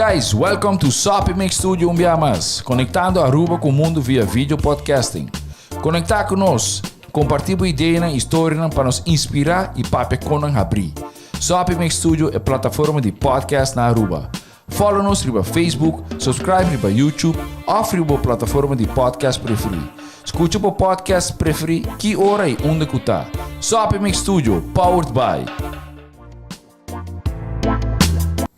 guys, welcome to Soppy Mix Studio un bia mas, conectando Aruba cu mundo via video podcasting. Conecta cu nos, comparti bo ideanan y historianan pa nos inspira y papia con nan habri. Soppy Mix Studio e plataforma di podcast na Aruba. Follow nos riba Facebook, subscribe riba YouTube of riba bo plataforma di podcast preferi. Scucha bo podcast preferi ki ora y unda cu ta. Soppy Mix Studio, powered by.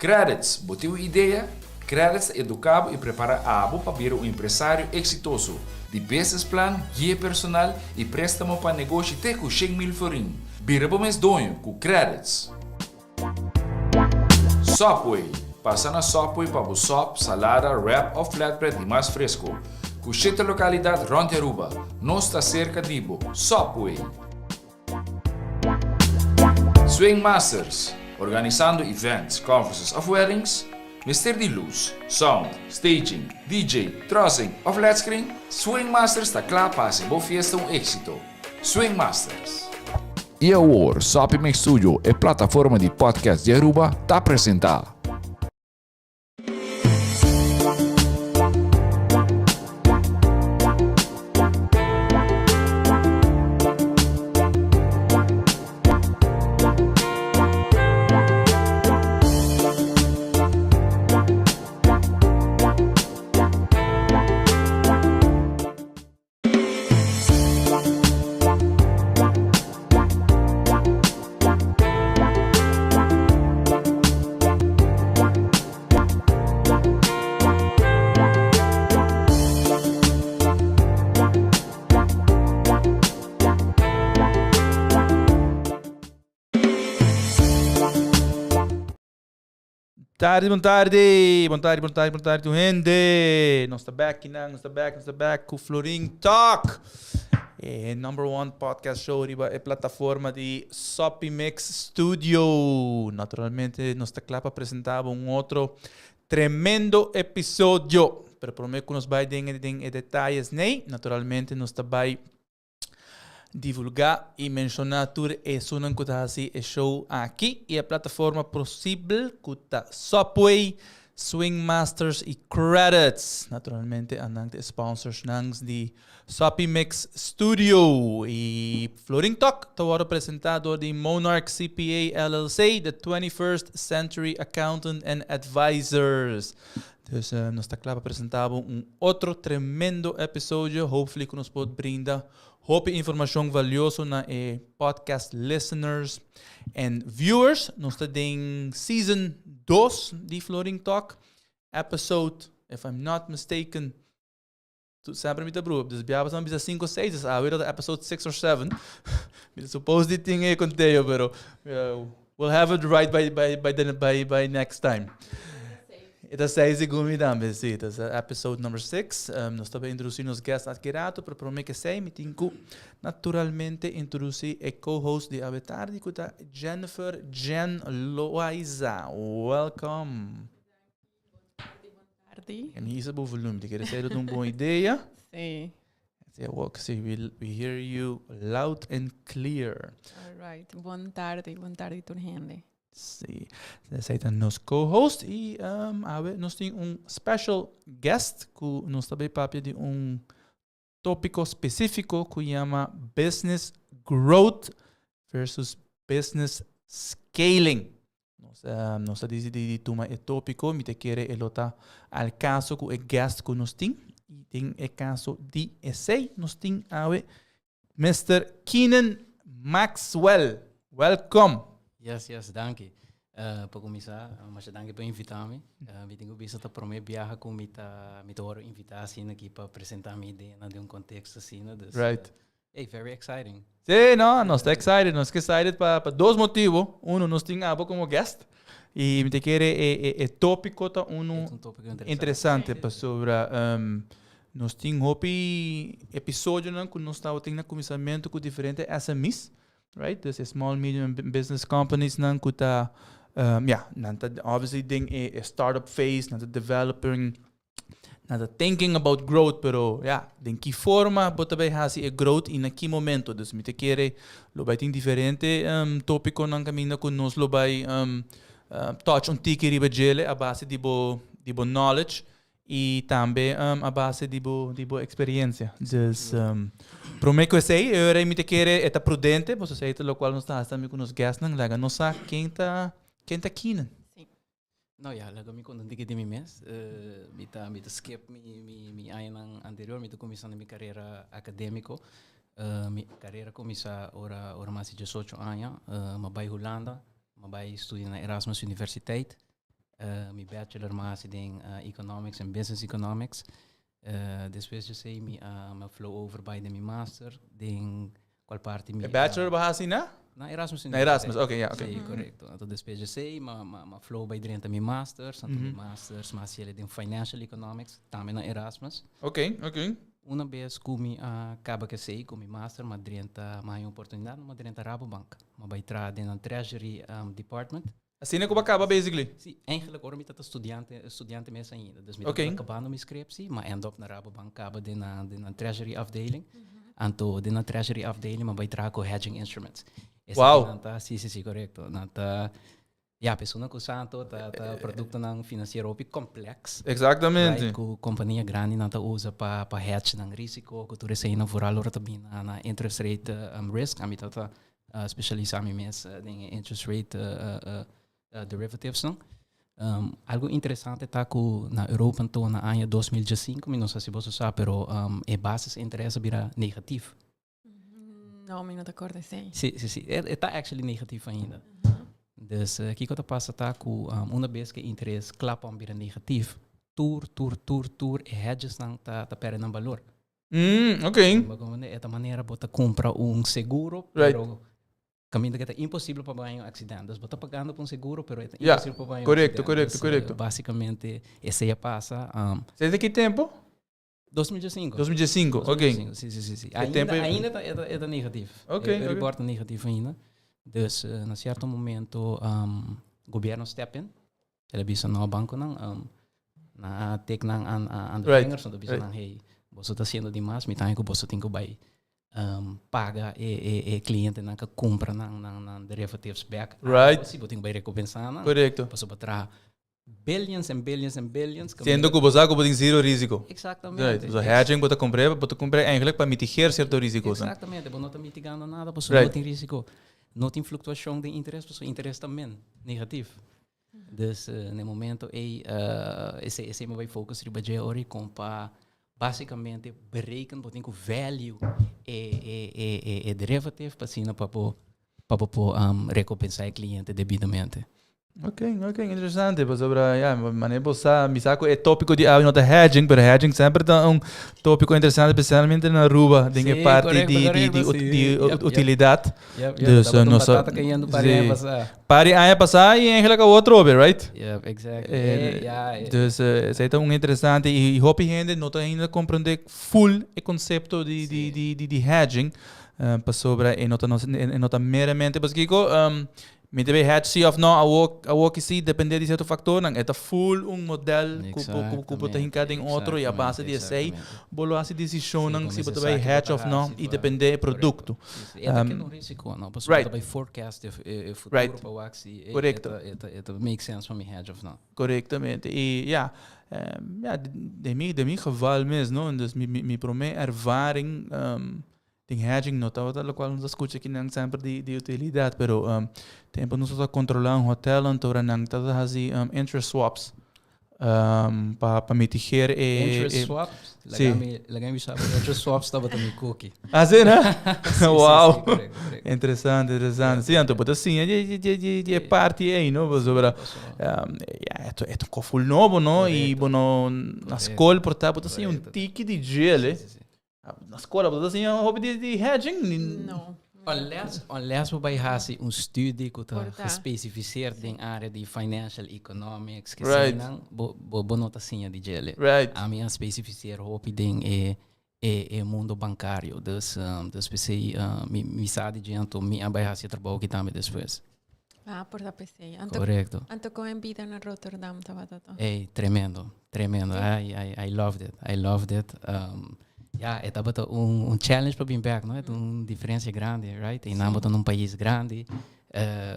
Credits, bo tin un idea? Credits ta educa bo y prepara abo pa bira un empresario exitoso. Di business plan, guia personal y prestamo pa negoshi te cu 100,000 florin. Bira bo mes doño cu Credits. Subway, Pasa na Subway pa bo sop, salada, wrap of flatbread di mas fresco. Cu shete localidad rond di Aruba. Nos ta cerca di bo. Subway! Swing Masters, Organisando events, conferences of weddings? Mester di luz, sound, staging, DJ, trussing of led screen? Swing Masters ta cla pa haci bo fiesta un exito. Swing Masters. Y awor, Soppy Mix Studio, e plataforma di podcast di Aruba, ta presenta. Tardi, bon tardi, bon tardi, bon tardi, bon tardi tu hende. Nos ta back kinan, nos ta back, nos ta back ku Florin Talk. E number one podcast show riba e plataforma di Soppy Mix Studio. Naturalmente nos ta kla pa presenta bo un otro tremendo episodio. Pero prome ku nos bai den den e detayes nei, naturalmente nos ta bai Divulgá i menshoná tur esunnan ku ta hasi e show aki i e plataforma posibel ku ta Subway, Swing Masters i Credits. Naturalmente anan ta e sponsorsnan di Soppy Mix Studio. I Florin Talk ta wòrdu presentá dor di Monarch CPA LLC, the 21st Century Accountant and Advisors. Dus nos ta kla pa presenta bo un otro tremendo episodio. Hopefully ku nos por brinda hopi informashon valioso na e podcast listeners and viewers. Nos ta den season dos di Florin Talk. Episode, if I'm not mistaken, Semper mi ta brua, dus biaba sa bisa 5 o 6, dus awe ta episode 6 or 7. Mi ta suppose di tin e conteo, pero uh, we'll have it right by, by, by, the, by, by next time. E ta 6 segun mi tambe, si. Ta episode number 6. Um, nos ta introduci nos guest aki rato, pero prome que sei, mi tin ku naturalmente introduci e co-host di awe tardi, ku ta Jennifer Jen Loaiza. Welcome. Tardi. En hier is het volume. Te quer ser un buena idea. Sí. Sí, walk, sí, we, we hear you loud and clear. All right. Bon tardi, bon tardi tur hende. Sí. Zij dan nos co-host y um, awe nos tin un special guest ku nos ta bij papia di un tópiko spesífiko ku yama Business Growth versus Business Scaling. Nos, uh, nos a disidí di tuma e tópiko, mi ta kere e lo ta al kaso ku e guest ku nos tin. I den e kaso di esei nos tin awe Mister Keenan Maxwell. Welcome. Yes, yes, danki. Uh, pa kuminsá, masha danki pa invitá mi. Uh, mi tin ku bisa ta promé biaha ku mi ta mi ta wòrdu invitá asina aki pa presentá mi ideanan den un konteksto asina. Dus, Right. Uh, hey, very exciting. Sí, no, nos ta excited, nos ta excited pa, pa dos motivo. Uno, nos tin abo como guest. Y mi te kere e, e, e tópico ta uno Es un tópico interesante. interesante pasobra um, nos tin hopi episodionan ku nos tabatin na kuminsamentu ku diferente SMEs. Right? Dus e small medium business companies nan ku ta um, ja, nan ta obviously den e, e startup phase, nan ta developing, nan ta thinking about growth, pero ja, den ki forma bo ta bay hasi e growth y na ki momento. Dus mi ta kere lo bay tin diferente um, topiconan caminda ku nos lo bay um, uh, touch un tiki riba djele a base di bo di bo knowledge y tambe a base di bo di bo experiencia. Dus prome cu esey e ora mi ta kere e ta prudente, pasobra esey ta locual nos ta haci tambe cu nos guestnan, laga nos sa ken ta ken ta Keenan. No ya, laga mi konta un tiki di mi mes. Mi ta mi ta skip mi mi mi añanan anterior, mi ta kuminsá na mi karera akadémiko. Mi karera kuminsá ora ora mi hasi diesocho aña. Mi a bai Hulanda, mi a bai studia na Erasmus Universiteit. Mi bachelor mi a hasi den Economics en Business Economics. Despues di esei mi a mi a flow over bai den mi master den cual parti mi E bachelor bo hasi na? Na Erasmus Na Erasmus, oké, ja, oké. Sí, korekto. Anto despues di esei mi a flow bai drenta mi masters, anto mi masters mi a hasi el den Financial Economics, tambe na Erasmus. Oké, oké. Una bes ku mi a kaba ku esei, ku mi master, mi a drenta, mi a haña un oportunidat, mi a drenta Rabobank. Mi a bai traha den nan Treasury Department. Asina ku bo a kaba basically? Si, eigenlijk ora mi tabata studiante, studiante mes ainda. Dus mi tabata kabando mi scriptie, ma end up na Rabobank kaba den nan, den nan treasury afdeling. Anto den nan treasury afdeling mi a bai traha ku hedging instruments. Wow. Nan ta, si, si, si, korekto. Nan ta, ya, persona ku sa anto ta, ta produktonan finansiero hopi kompleks. Exactamente. Right, ku kompania grandi nan ta usa pa, pa hedge nan risiko, ku tur eseinan vooral ora ta bin na, na interest rate risk. Ami tabata Specialisa mi mes den e interest rate derivativesnan. Algo interesante ta ku na Europa anto na aña 2015, mi no sa si boso sa, pero e basis interes a bira negatief. No, mi no ta korda esei. Si, si, si. E ta actually negatief ainda. Dus kiko ta pasa ta ku una bes ku e interes klap a bira negatief, tur, tur, tur, tur e hedgesnan ta perde nan balor. Mm, ok. Bo comprende? E ta manera bo ta compra un seguro, pero caminda que ta imposible pa bay un accidente. Dus bo ta pagando pa un seguro, pero e ta imposible pa bay un Correcto, accidente. Correcto, Dus, correcto. Basicamente, esey a pasa. Desde ki tempo? 2015. 2015, ok. 2015, si, si, si, si. E Ainda, tempo e- ainda ta, e ta, e ta negatief. Ok, E, e ok. report ta negatief ainda. Dus, na cierto momento, gobierno step in. El a bisa no banconan, nan a take nan aan, aan de vingers, nan ta bisa nan, hey, boso ta haciendo di mas, mi ta haña cu boso tin cu bay paga e, e, e clientenan cu cumpra nan, nan, nan derivatives back. Si, bo tin cu bay recompensa nan. Pasobra bo traha billions and billions and billions. Siendo cu bo sa cu bo tin zero risico. Exactamente. Right. So hedging bo ta cumpra, bo ta cumpra eigenlijk pa mitigeer cierto risiconan. Exactamente, bo no ta mitigando nada pasobra no tin risico. No tin fluctuacion den interes pasobra interes ta min, negatief. Dus na e momento ei esei esei mi bai focus riba dje ora i kon pa basicamente bereken bo tin ku value e e e e e derivative pa asina pa bo pa bo por recompensá e cliente debidamente. Ok, ok, interesante pasobra ya manera bo sa mi sa ku e tópiko di awe no ta hedging pero hedging semper ta un tópiko interesante spesialmente na Aruba den e Sí, parti korekto, di di korekto, di sí. di Yep, yep. utilidat. Yep, yep, Dus tabata un nos a batata cayendo par di aña sí. pasá. Par di aña pasá y eigenlijk awor atrobe, right? Yep, exactly. Ja, Dus esei ta un interesante y hopi hende no ta ainda comprende full e concepto di di di di di hedging pasobra e no ta e no ta meramente pasobra kiko Mi debe hedge si of no awor awor ki si depende di cierto factornan. E ta full un model cu bo cu cu bo ta hinca den otro y a base di esey bo lo haci decisionnan si bo ta bay hedge of no y depende e producto. E ta keda un risico no pasobra bo ta bay forecast e futuro pa wak si e ta make sense pa mi hedge of no. Correctamente y ya ya den mi den mi geval mes no dus mi mi prome ervaring Den hedging no tabata locual nos a scucha aki nan semper di di utilidad, pero um, tempo nos ta controla un hotel anto nan ta haci um, interest swaps um, pa pa mitigeer e Interest e, swaps? Sí. Laga mi laga mi bisa interest swaps tabata mi cookie. Ah, sí, no? Sí, sí, Wow. sí, correcto, correcto. Interesante, interesante. Sí, anto bo ta siña di di di di di e parti ei, no? Pasobra um, ja, eto eto un koful nobo, no? I Correcto. bo no na Correcto. skol por ta bo ta siña un Correcto. tiki di djele. Sí, sí, sí. Na skola bo ta siña hopi di di hedging? No. Unless, unless bo bai hasi un studie ku ta Por ta. gespecificeerd den area di financial economics, ke nan, bo, bo, bo no ta siña di djele. Ami a specificeer hopi den e, e, e mundo bancario. Dus, dus p'esei mi, mi sa di dje, anto mi a bai hasi e trabou aki tambe despues. Ah, por ta p'esei. Anto, Correcto. anto con e bida na Rotterdam tabata to? Ey, tremendo, tremendo. I, I, I loved it. I loved it. Ja, e tabata un, un challenge pa bin back, no? E ta un diferencia grandi, right? Y nan bo ta na un pais grandi.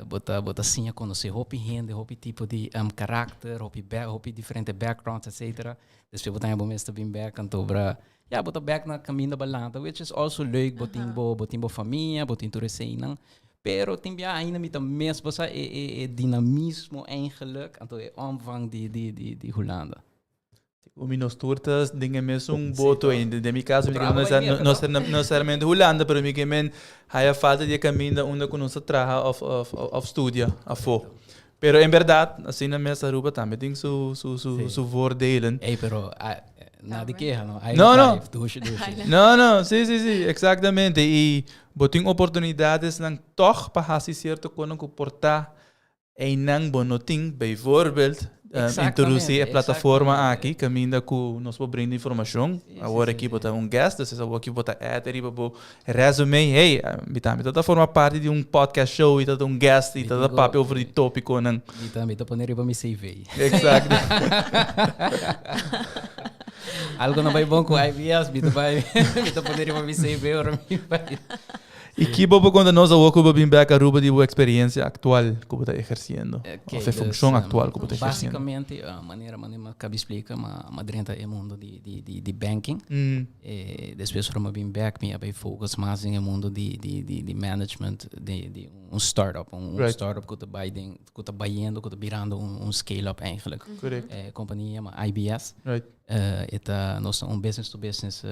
Bo ta siña conoce hopi hende, hopi tipo di karakter, hopi hopi diferente backgrounds, etc. Despues bo ta bo mes ta bin back anto bra, ja, bo ta back na caminda balanta, which is also leuk, bo tin bo famia, bo tin tur eseinan. Pero tin bia ainda mi ta mes, bo sa, e dinamismo eigenlijk, anto e omvang di Hulanda. Mi nos tur ta den e mesun boto ainda. Den mi caso, mi no, no, no, no necesariamente Hulanda, pero mi ke haya falta di caminda unda cu nos traha of studia afo. Pero en berdad, asina mes Aruba tambe tin su voordelen. Hey, pero ah, nada keha, no? No, no. Dushi, dushi. No, si, exactamente. Y bo tin oportunidadnan toch pa haci cierto cos cu por ta einan bo no tin, bijvoorbeeld, introduci e plataforma aki, caminda cu nos por brinda informacion. Awor aki bo ta un guest, dus awor aki bo ta add riba bo resume. Hey, mi tambe ta forma parti di un podcast show y ta un guest y ta papia over di topiconan. Mi tambe ta pone riba mi CV. Exacto. Algo no bay bon cu IBS, mi ta pone riba mi CV ora mi bay. Y kico bo por conta nos awor cu bo bin back Aruba di bo experiencia actual cu bo ta eherciendo? Okay, of funcion actual cu bo ta eherciendo? Basicamente, manera mi a caba explica, m'a drenta e mundo di banking. Despues ora mi bin back, mi a bay focus mas den mundo di management, di un startup, un startup cu ta bay cu ta bayendo, cu ta birando un scale-up eigenlijk. Compania yama IBS. E ta nos un business to business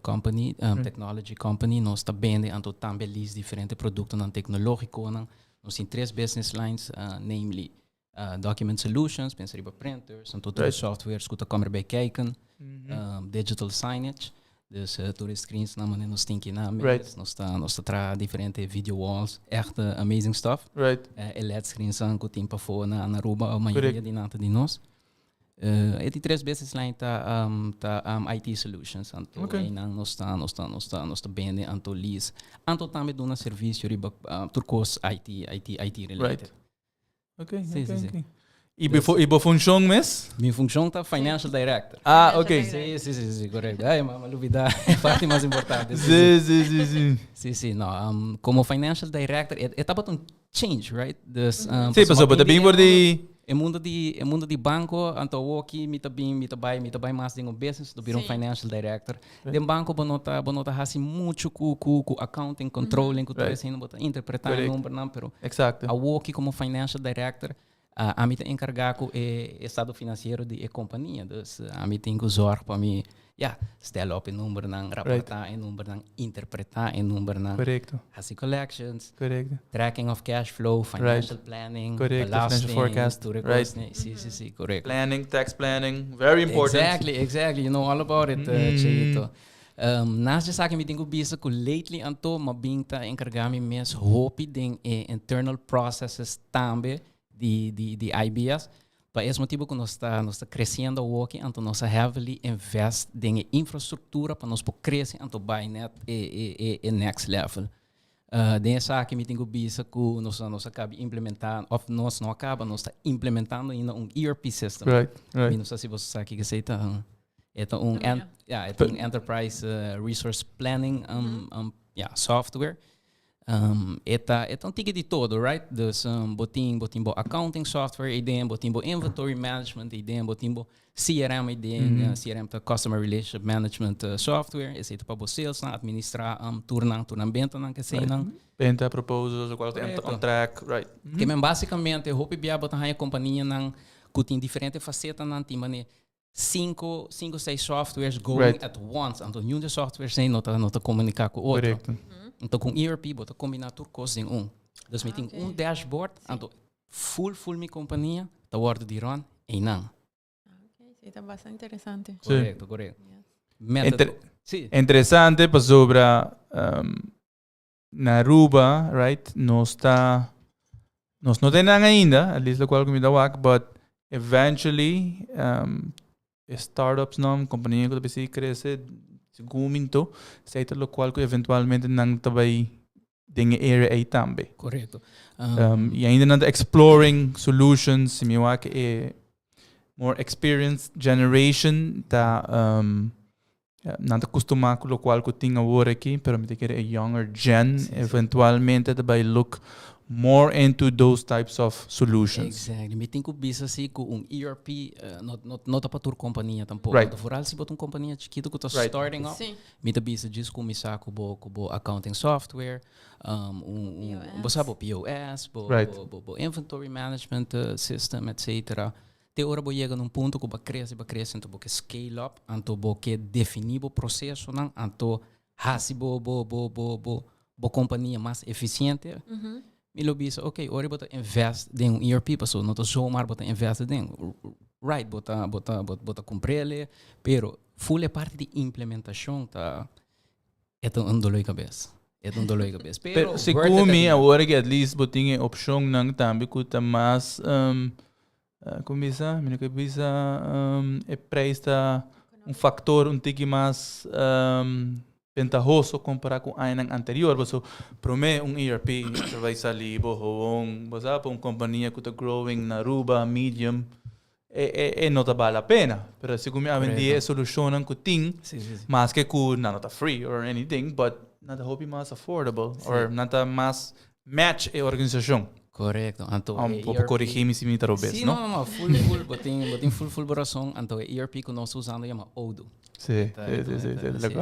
company, technology company. Nos ta bende anto tambe lease diferente productonan tecnologico nan. Nos tin tres business lines, namely document solutions, pensa riba printers, anto tur softwares cu ta komen erbij kijken, digital signage, dus tur screens nan manera nos tin aki na nos ta traha diferente video walls, echt amazing stuff. E LED screens nan cu tin pafo na Aruba, mayoria di nan ta di nos. E di tres business line ta IT solutions. Anto einan nos ta bende anto lease. Anto tambe duna servicio riba tur cos IT related. Right. Ok. Y bo funcion mes? Mi funcion ta financial director. Ah, ok. Si, correcto. Ay, m'a lubida. Parti mas importante. Si. Si, no. Como financial director, e tabata un change, right? Dus, Si, paso, bo ta bin for di E mundo di banco, anto aki mi ta bay mas den un business, do bira un financial director. Den banco bo no ta hasi mucho cu accounting, controlling, cu tur asina, bo ta interpreta numbernan, pero aki como financial director, ami ta encarga cu e estado financiero di e compania. Dus ami tin cu zorg pa mi, ja, stel op e numbernan, raporta e numbernan, interpreta e numbernan, hasi collections, tracking of cash flow, financial planning, Financial belasting, forecast. Tur cos. Si, correcto. Planning, tax planning, very important. Exactly. You know all about it, Cheito. Naast esaki mi tin cu bisa cu lately anto m'a bin ta encarga mi mes hopi den e internal processes tambe di IBS. Pa e motibo cu nos ta creciendo aki, anto nos heavily invest den infrastructura pa nos por crece anto bay net e next level. Den esaki mi tin cu bisa cu nos a caba implementa of nos no a caba, nos ta implementando ainda un ERP system. Mi no sa si bo sa kico esey ta. E un ja, e un enterprise resource planning ja, software. E ta un tiki di todo, right? Dus bo tin bo accounting software eiden, bo tin bo inventory management eiden, bo tin bo CRM eiden, CRM ta customer relationship management software, esey ta pa bo sales nan administra tur nan bentanan cu esey nan. Benta, proposals, cual on track, right. Ke men basicamente, hopi bia bo ta haya companianan cu tin diferente facetanan, tin mane cinco, seis softwares going at once. Anto, ningun di softwares no ta comunica cu otro. Anto, cu ERP, bo ta combina tur cos den un. Dus mi tin un dashboard, anto, full mi compania, ta wordo di run einan. Ok, si, ta bastante interesante. Correcto. Interesante pasobra na Aruba, right? Nos no tin ainda, at least locual cu mi ta wak, but eventually startups nan, compania cu ta crece, segun minto, esey ta locual cu eventualmente nan ta bay den e area ey tambe. Y ainda nan ta exploring solutions, mi wak e more experienced generation ta nan ta costuma cu locual cu tin awor aki, pero mi ta kere a younger gen eventualmente ta bay look. more into those types of solutions. Exactly. Mi tin ku bisa si ku un ERP no ta pa tur kompania tampoko. Vooral si bo ta un kompania chikitu ku ta starting up. Mi ta bisa djis kuminsá ku bo accounting software, un bo sa bo POS, bo inventory management system, etc. Te ora bo yega na un punto ku bo krese, bo krese, anto bo ke scale up, anto bo ke definí bo prosesonan, anto hasi bo kompania mas efisiente. Mi lo bisa, ok, ora bo ta invest den un ERP, paso no ta zomaar bo ta invest den. Right, bo ta kumpr'é, pero full e parti di implementashon ta e un doló di kabes. E un doló di kabes. Pero, Pero segun mi, awor ku at least bo tin opshonnan tambe ku ta mas kon bisa, mi no ke bisa e prijs ta un faktor un tiki mas bentahoso kompará ku añanan anterior. So, promé un ERP bai sali bo gewoon, bo sa, pa un kompania ku ta growing na Aruba, medium, e no ta bale la pena. Pero segun mi awendia e solushonnan ku tin, Si, si, si. maske ku nan no ta free or anything, but nan ta hopi mas affordable or nan ta mas match e organisashon. Korekto. Anto, E ERP korigí mi si mi ta robes, Si, no? no, no, full, full, bo tin full, full rason. Anto, ERP ku nos ta usando yama Odoo. Si.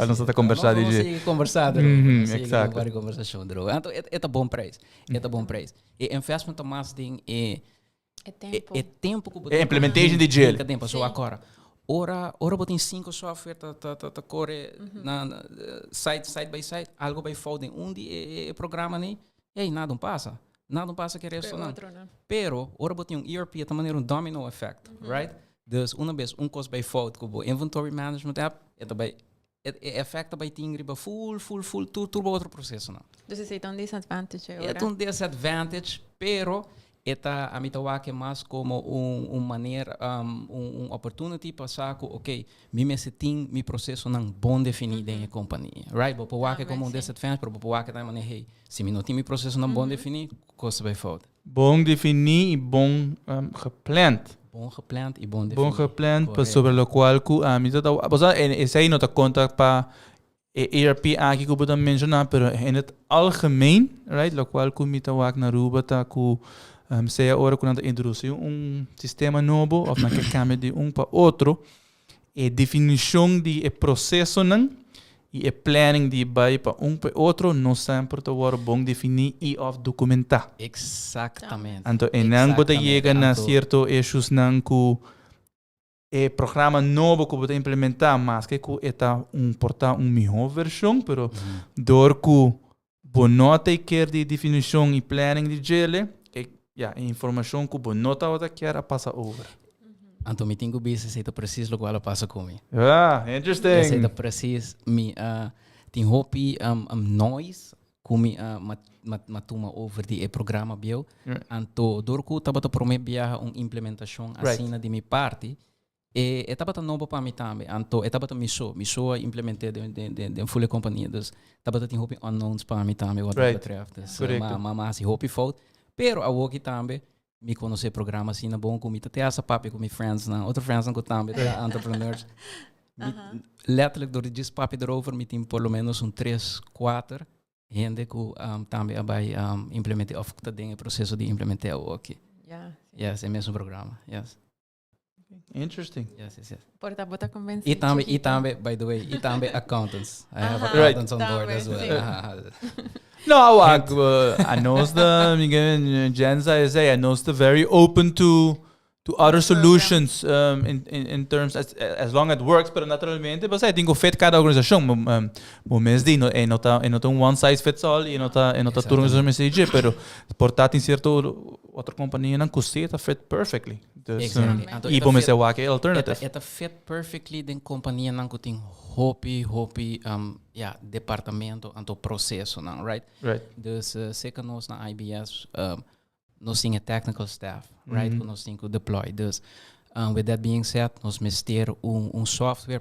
Nos ta kombersá Nos di sigui kombersá, Nos kombersashon. Anto, e ta bon prijs. E ta bon prijs. E investment ta mas den e E tempu. E tempu ku E implementation di dje. Tempu, so awor. Ora bo tin sinku software ta kore na side by side, algu bai fout den un di e programanan, ei, nada no pasa. Nada no pasa ku resto no. Otro, no. Pero, ora bo tin un ERP, ta manera un domino effect, right? Dus un bes un kos bai fout ku bo inventory management app, e bai e effect bai tin riba full, full, full, tur otro prosesonan. Dus esei ta un disadvantage awor. E un disadvantage, pero e ta ami ta wak mas komo un manera, un opportunity pa sa ku, ok, mi mester tin mi prosesonan bon definí den e kompania, right? Bo por wak komo un disadvantage, pero bo por wak tambe manera, hey, si mi no tin mi prosesonan bon definí, kos bai fout. Bon definí i bon gepland. Bon gepland i bon definí. Bon gepland, pa sobre lokual ku ami ta, bo sa, esei no ta konta pa e ERP aki ku bo ta menshoná, pero in het algemeen, right, lokual ku mi ta wak na Aruba ta ku sea ora ku nan ta introdusí un sistema nobo òf nan ke kambia di un pa otro, e definishon di e prosesonan i e planning di bai pa un pa otro no semper ta wòrdu bon definí i òf dokumentá. Eksaktamente. Anto, e nan bo ta yega na sierto issues nan ku e programa nobo ku bo ta implementá, maske ku e ta un por ta un mihó vershon, pero dor ku bo no take care di definishon i planning di dje, e, ja, e informashon ku bo no tabata kier a pasa over. Anto, mi tin ku bisa, esei ta precies loke a pasa ku mi. Ah, interesting. Esei ta precies mi tin hopi noise ku mi m'a tuma over di e programa bieu. Anto, dor ku tabata promé biaha un implementashon asina di mi parti, e tabata nobo pa mi tambe. Anto, e tabata mi so a implementá den full kompania. Dus tabata tin hopi unknowns pa mi tambe wat dat betreft. Dus m'a hasi hopi fout. Pero awoki tambe mi konosé programa asina bon ku mi ta te hasta papia ku mi friends nan, otro friends nan ku tambe ta entrepreneurs. Mi, letterlijk door di just papia erover, mi tin por lo menos un tres, kuater hende ku tambe a bai implementá òf ta den e proseso di implementá aki. Yes, e mesun programa. Yes. Interesting. Yes. Por ta bo ta konvensí. I tambe, by the way, i tambe accountants. I have accountants on board Tambe, as well. si. No, anos ta, Miguel, Jenza is a, anos ta very open to other solutions in terms as long as it works, pero naturalmente, bo tin ku fit kada organisashon. Bo mes di, no, e no ta un one size fits all, e no ta tur organisashon mes dje, pero por ta tin sierto otro kompanianan ku si ta fit perfectly. Dus, Anto, i e ta bo mes fit wak e alternative. E ta fit perfectly den kompanianan ku tin hopi, hopi ja, departamento anto prosesonan, right? Right. Dus zeker nos na IBS, nos tin technical staff, right? Ku nos tin ku deploy. Dus with that being said, nos mester un software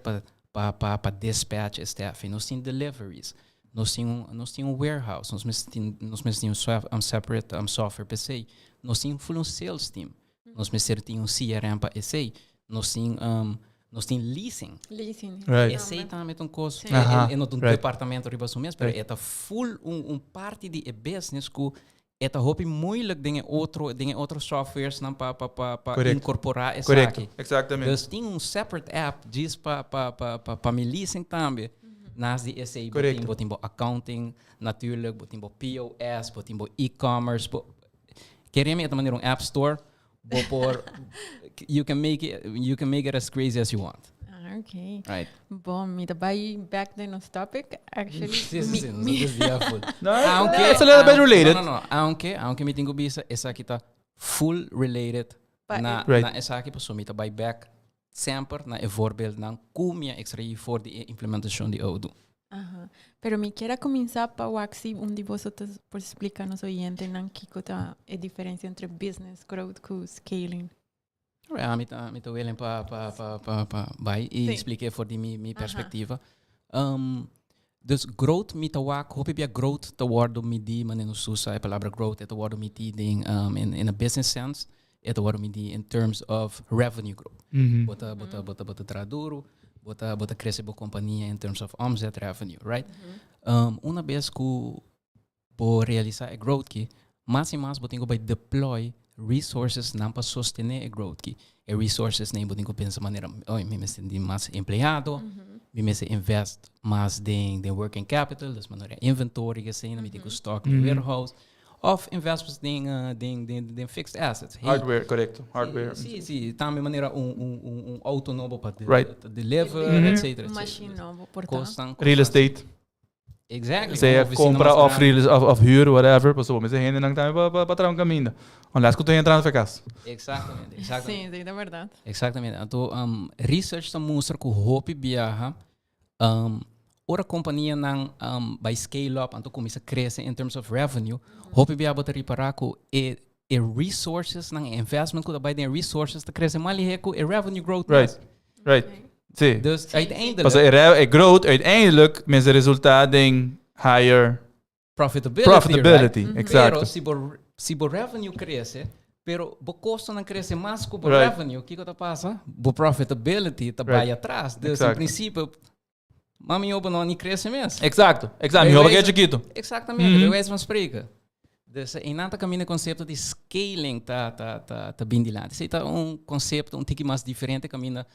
pa dispatch staff. I nos tin deliveries. Nos tin un warehouse, nos mester tin un separate software p'esei. Nos tin full un sales team. Nos mester tin un CRM pa esei. Nos tin leasing. Leasing. Esei tambe ta un kos. E no un departamento riba su mes, pero e ta full un parti di e business ku E ta hopi moeilijk den e otro, den e otro softwares nan pa, pa, pa, pa Correcto. incorpora esaki. Correcto, exactamente. Dus tin un separate app djis pa, pa, pa, pa, pa mi leasing tambe. Naast di esey bo Correcto. tin, bo tin bo accounting natuurlijk, bo tin bo POS, bo tin bo e-commerce. Bo, kere mi e ta manera un app store. Bo por, you can make it, you can make it as crazy as you want. Ah, ok. Right. Bon, mi ta bai back den nos topic. Actually, Sí, sí, mi, sí, nos mi, a desvia full. No, Aunque, it's a little bit aunque- related. No, no, no. Aunque, aunque mi tin cu bisa, esaki ta full related Pa na, Right. na esaki, paso mi ta bai back semper na e voorbeeldnan cu mi a extraí for di e implementacion di Odoo. Aha. Pero mi kier a cuminsa pa wak si un di boso ta por splica nos oyentenan kico ta e diferencia entre business growth cu scaling. Alright, ami ta, mi ta willing pa, pa, pa, pa, pa bai y Sí. splica for di mi, mi Aha. perspectiva. Dus growth mi ta wak, hopi bia growth ta wordo midi, manera nos usa e palabra growth, e ta wordo midi den, in, in a business sense, e ta wordo midi in terms of revenue growth. Bo ta, bo ta, bo ta, bo ta traha duro, bo ta, bo ta crece bo compania in terms of omzet revenue, right? Una bes cu bo realisa e growth ki, mas y mas bo tin cu bay deploy resources nan pa sostene e growth ki. E resources nan bo tin cu pensa manera, oye, mi mester di mas empleado, mi mester invest mas den, den working capital, dus manera inventory esey, mi tin cu stock den warehouse, of investments den, den, den, den fixed assets. Hey, Hardware, correcto. Hardware. Sí, sí, tambe manera un, un, un, un auto nobo pa de, deliver, et cetera, et Un cetera. machine nobo, por ta. Cosnan, Real cosnan. estate. Exactly. Sea un oficina compra mas of, grandi. real, of, of huur, whatever. Paso, mester hendenan tambe pa, pa, pa traha un caminda. Unless cu tur hende traha na cas. Exactamente, exactamente. Sí, sí, ta berdad. Exactamente. Anto, research ta mustra cu hopi biaha, ora companianan bay scale up, anto cuminsa crece in terms of revenue, hopi biaha bo ta ripara cu e, e resources nan, e investment cu ta bay den resources ta crece mas lihe cu e revenue growth. Right. Sí. Dus uiteindelijk Paso e, e growth uiteindelijk mester resulta den higher profitability, profitability. right? Exacto. Pero si bo, si bo revenue crece, pero bo costonan crece mas cu bo revenue, kico ta pasa? Bo profitability ta bay atras. Dus in principio, mami bo no ni crece mes. Exacto. Mi hopi cu chikito. Exactamente, bij wijze van spreken. Dus einan ta caminda e concepto di scaling ta, ta, ta, ta bin dilanti. Esey ta un concepto un tiki mas diferente caminda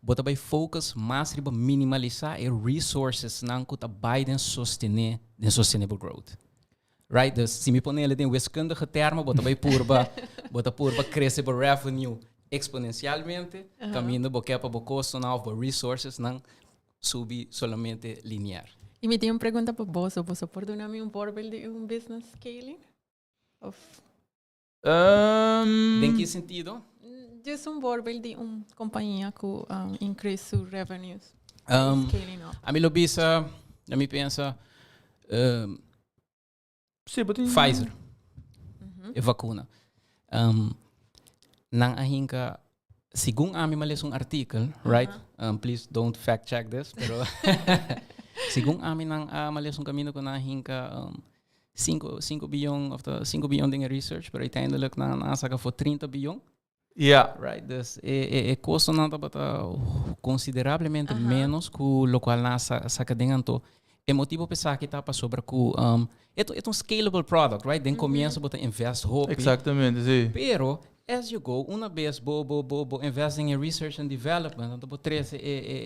bo ta bay focus mas riba minimalisa e resources nan cu ta bay den sostene, den sustainable growth. Right? Dus si mi pone den wiskundige termen, bo ta bay purba, bo ta purba crece bo revenue exponencialmente, caminda bo kier pa bo costo nan of bo resources nan subi solamente linear. Y mi tin un pregunta pa boso. Boso por duna mi un voorbeeld di un business scaling? Of Den ki sentido? Just un voorbeeld di un compania cu increase su revenues. Scaling up. Ami lo bisa, ami pensa, Sí, but Pfizer, e vacuna. Nan a hinca, segun ami m'a lesa un artikel, right? Please don't fact check this, pero segun ami nan a m'a lesa un caminda cu nan a hinca 5 biljoen of de 5 biljoen den research, pero uiteindelijk nan a saca voor 30 biljoen. Right, dus e, e, e costonan tabata considerablemente menos cu locual nan saca den anto. E motibo p'esaki ta pasobra cu e ta un scalable product, right? Den comienzo bo ta invest hopi. Exactamente, sí. Pero as you go, una vez bo bo bo bo invest in research and development, anto bo trece e, e,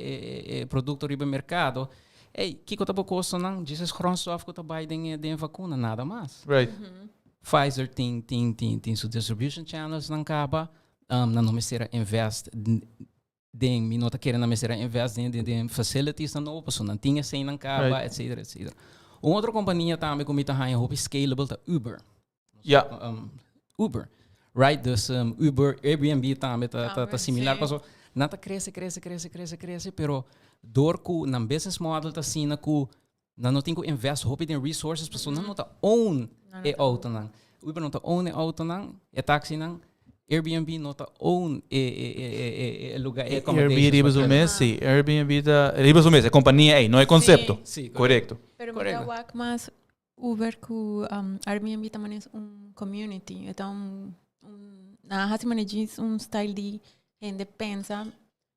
e, e producto riba mercado. Hey, kiko ta bo costonan? Djis grondstof cu ta bay den den vacuna, nada mas. Pfizer tin su distribution channels nan caba, nan no mester invest den, mi no ta kere nan mester invest den, den, den facilities nan nobo, paso nan tin esey nan caba, etc, etc. Un otro compania tambe cu mi ta haya hopi scalable ta Uber. Uber. Right? Dus Uber, Airbnb tambe ta Tambe, similar. sí. Paso, nan ta crece, crece, crece, crece, crece, pero door cu nan business model ta asina cu nan no tin cu invest hopi den resources, paso nan no ta own No, no e ta auto nan. Uber no ta own e auto nan, e taxi nan. Airbnb no ta own e, e, e, e, e, e lugar, e Airbnb accommodations. riba su mes, sí. Airbnb ta riba su mes, e compania ey, no e concepto. Sí, Correcto. Pero mi Correcto. ta wak mas Uber cu Airbnb tambe ta un community. Anto, un nan a hasi manera un style di hende pensa,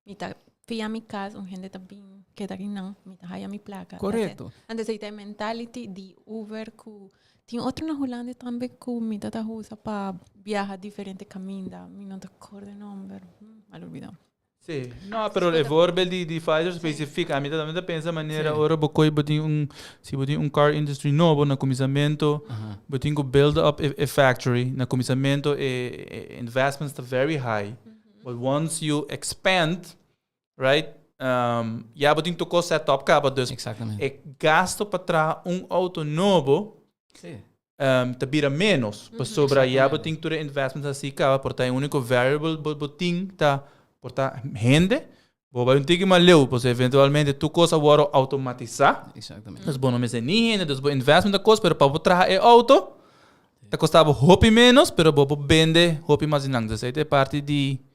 mi ta fia mi cas, un hende ta bin keda aki nan, mi ta haya mi placa. Correcto. Anto, esey ta mentality di Uber cu Tin otro na Hulanda tambe ku mi ta ta usa pa biaha diferente kaminda. Mi no ta korda e nomber. A lubida. Sí. No, pero e voorbeeld di, di Pfizer specifiek, a mi ta, mi ta pensa manera ora bo koy bo tin un, si bo tin un car industry nobo na kuminsamentu, bo tin ku build up e, e factory, na kuminsamentu e, e investments ta very high. But once you expand, right, ya bo tin tur kos set up kaba, dus Exactamente. e gasto pa traha un auto nobo ta bira menos. Pasobra ya bo tin tur e investments así kaba, por ta e único variable bo, bo tin ta por ta hende. Bo bai un tiki mas leu, pasobra eventualmente tur kos a wòrdu automatisá. Exactamente. Dus bo no mester ni hende, dus bo investment ta kos, pero pa bo traha e auto ta kosta bo hopi menos, pero bo por bende hopi mas di nan. Dus ei ta e parti di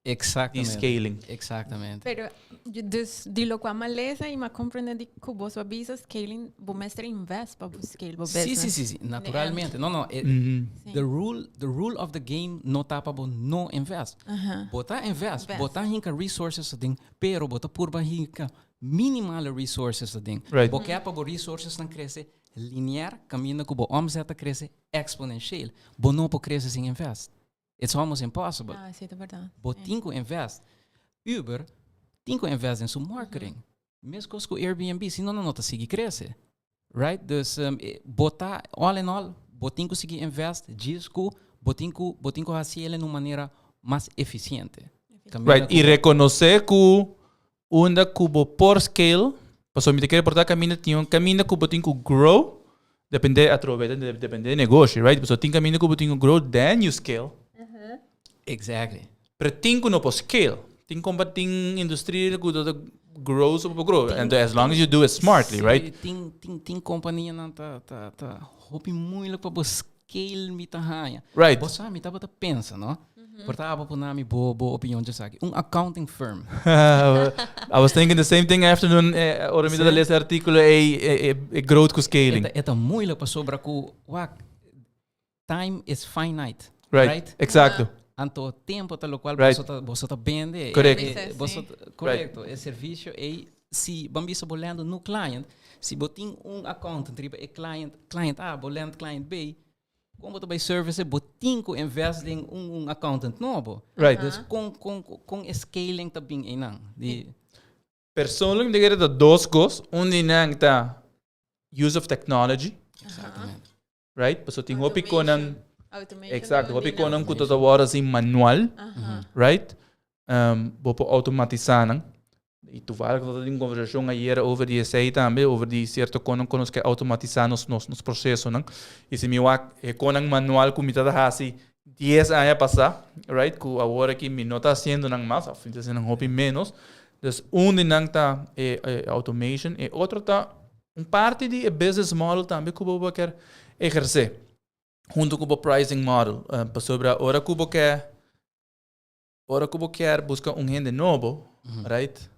di Exactamente. scaling. Exactamente. Pero, dus, di locual m'a lesa y m'a comprende di cu bo a bisa scaling, bo mester invest pa bo scale bo business. Sí, naturalmente. No, the rule of the game no ta pa bo no invest. Bo ta invest, Invest. bo ta hinka resources aden, pero bo ta purba hinka minimal resources aden. Bo ke pa bo resources nan krese linear, kaminda ku bo omzet ta krese exponentieel. Bo no por krese sin invest. It's almost impossible. Ah, sí, ta bèrdat. Bo tin ku invest. Uber tin ku invest den su marketing. Meskos ku Airbnb, si no, no ta sigui krese. Right? Dus bo ta, all in all, bo tin ku sigui invest, djis ku bo tin ku hasi di un manera mas efisiente. Kaminda Right, i rekonosé ku unda ku bo por scale, pasobra mi ta kere por ta kaminda tin un kaminda ku bo tin ku grow, depende atrobe, depende di negoshi, right? So tin kaminda ku bo tin ku grow, then you scale. Pero tin ku no por scale. Tin kompa tin industria ku ta grow so bo grow. And as long as you do it smartly, right? Tin kompania nan ta hopi moeilijk pa bo scale, mi ta haña. Bo sa, mi tabata pensa, no? Por ta abo puna mi bo opinion djis aki. Un accounting firm. I was thinking the same thing afternoon, ora mi ta lesa artíkulo e growth ku scaling. E ta moeilijk pasobra ku wak time is finite. Right? Eksakto. Anto tempu ta lokual boso ta bende. Correct. Boso korekto. E servisio e si ban bisa bo land un client, si bo tin un accountant riba e client, client A, bo land client B, kon bo ta bai service, bo tin ku invest den un accountant nobo. Dus kon scaling ta bin einan? Di Persoonlijk denk ik dat dos kos. Un di nan ta use of technology, right? So tin hopi konan Automation. Exacto, hopi konan ku ta awor asina manual, right? Bo por outomatisá nan. I toevallig nos tabatin un kombersashon ayera over di esei tambe, over di sierto konan ku nos ke outomatisá nos prosesonan. I si mi wak e konan manual ku mi tabata hasi 10 aña pasá, right? Ku awor aki mi no ta hasiendo nan mas, òf mi ta hasiendo hopi menos. Dus un di nan ta e automation, e otro ta un parti di e business model tambe ku bo ke ehersé huntu ku e pricing model. Pasobra ora ku bo ke buska un hende nobo, right?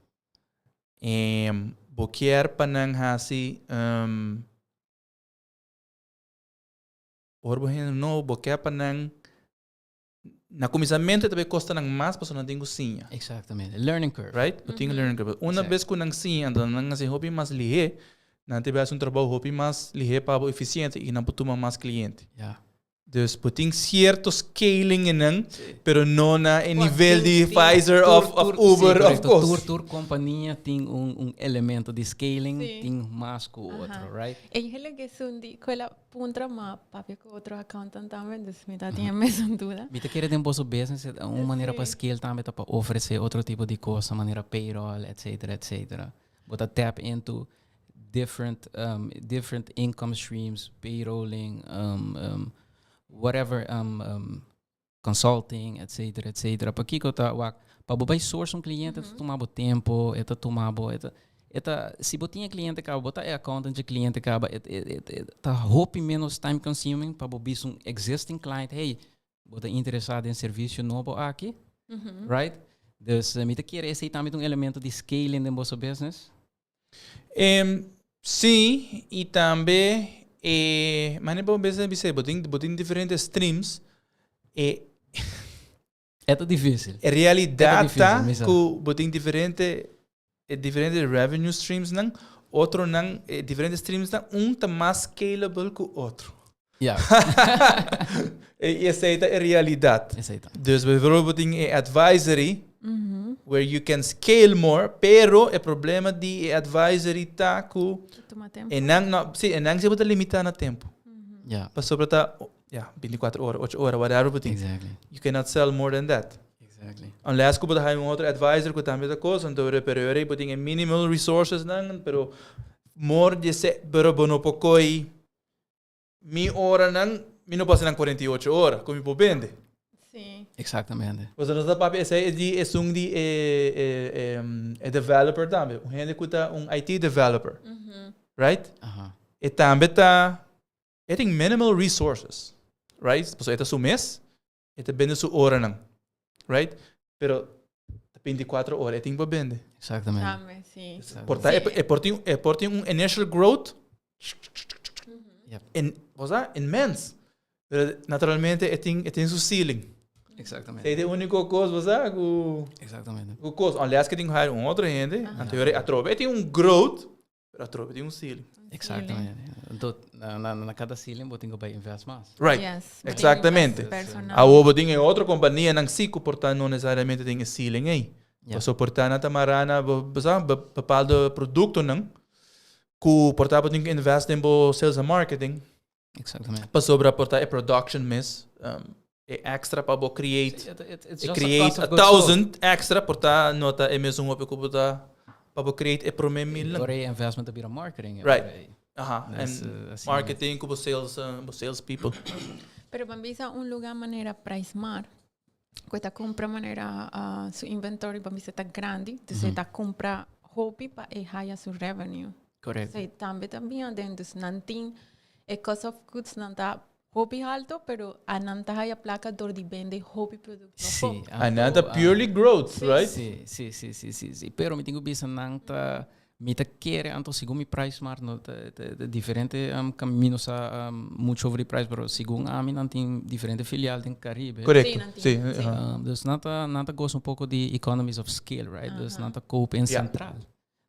Bo ke pa nan hasi ora bo hende nobo, bo ke pa nan na kuminsamentu tambe kosta nan mas pasobra nan tin ku siña. Exactamente. Learning curve. Right? Bo tin learning curve. Una bes ku nan siña, anto nan hasi hopi mas lihé, nan ta hasi un trabou hopi mas lihé pa bo efisiente i nan por tuma mas kliente. Dus bo tin sierto scaling einan, pero no na e nivel di Pfizer òf Uber of course. Tur kompania tin un elemento di scaling, tin mas ku otro, right? Eigenlijk is un di kuela puntra ma papia ku otro accountant tambe, dus mi ta tin mesun duda. Mi ta kere den boso business un manera pa scale tambe ta pa ofresé otro tipo di kos, manera payroll, etc., etc. Bo ta tap into different income streams, payrolling, whatever, consulting, etc., etc. Pa kiko ta wak, pa bo bai source un kliente, ta tuma bo tempu, e ta tuma bo, e ta, si bo tin kliente kaba, bo ta e accountant di kliente kaba, et ta hopi menos time consuming pa bo bisa un existing client, "Hey, bo ta interesá den servisio nobo aki?" Right? Dus mi ta kere esei tambe un elemento di scaling den boso business. Sí, i tambe, ma bo business bisa, bo tin diferente streams e E ta difísil. E realidat E difísil, ta mi sa. ku bo tin diferente revenue streams nan, otro nan diferente streams nan, un ta mas scalable ku otro. I esei ta e realidat. Esei ta. Dus bijvoorbeeld bo tin e advisory where you can scale more, pero e problema di e advisory ta ku Tuma tempo. e nan no, si, e nan si bo ta limitá na tempo. Pasobra ta, ya, 24 ora, 8 ora, whatever bo tin. You cannot sell more than that. Unless ku bo ta haya un otro advisor ku tambe ta kos, anto pero ora bo tin e minimal resources nan, pero more di esei, pero bo no por koy mi oranan, mi no por hasi nan 48 ora ku mi por bende. Sí. Exactamente. Pasobra nos ta papia esei e di esun di e e e developer tambe, un hende ku ta un IT developer, right? E tambe ta, e tin minimal resources, right? Pasobra e ta su mes, E ta bende su oranan, right? Pero ta 24 ora e tin pa bende. Exactamente. Tambe, sí. Por ta, e, e por tin, e por tin un initial growth en, o sea, inmens. Pero naturalmente e tin, e tin su ceiling. Exactamente. Esei ta e único cos, bo sa, cu Exactamente. cu cos. Unless que tin cu hire un otro hende, anto atrobe e tin un growth. Pero atrobe tin un ceiling. Exactamente. Anto, na, na, na cada ceiling bo tin ku bai invest mas. Right. Yes. Bo tin Exactamente. invest personal. Awo bo tin e otro companianan si ku por ta no necesariamente tin e ceiling ei. Ja. Paso por ta nan ta mará na bo, bo sa, be- bepaalde productonan ku por ta bo tin ku invest den bo sales and marketing. Exactamente. Pasobra por ta e production mes, um, e extra pa bo create, It, it, it's e just a create cost a of goods sold. thousand extra por ta no ta e mesun hopi ku bo ta pa bo create e prome mil nan. Ora e investment ta bira marketing. Right. Ora e- Aha, Dus, en asina. marketing ku bo sales, bo sales people. Pero ban bisa un lugar manera PriceMart, ku e ta kumpra manera su inventory ban bisa ta grandi, dus e ta kumpra hopi pa e haya su revenue. Correcto. Sí, tambe ta bien aden, dus nan tin e cost of goods nan ta hopi halto, pero a nan ta haya placa door di bende hopi producto Sí, poco. A nan ta anto, ah, purely growth, right? Sí, sí, sí, sí, sí, sí. Pero mi tin ku bisa nan ta Mi ta kere anto segun mi PriceSmart no ta ta diferente mi no sa mucho over di price pero segun ami nan tin diferente filial den Caribe. Correcto, Sí, nan tin, sí, sí. aha. Dus nan ta nan ta goza un poco di economies of scale right dus nan ta koop en Ja. central.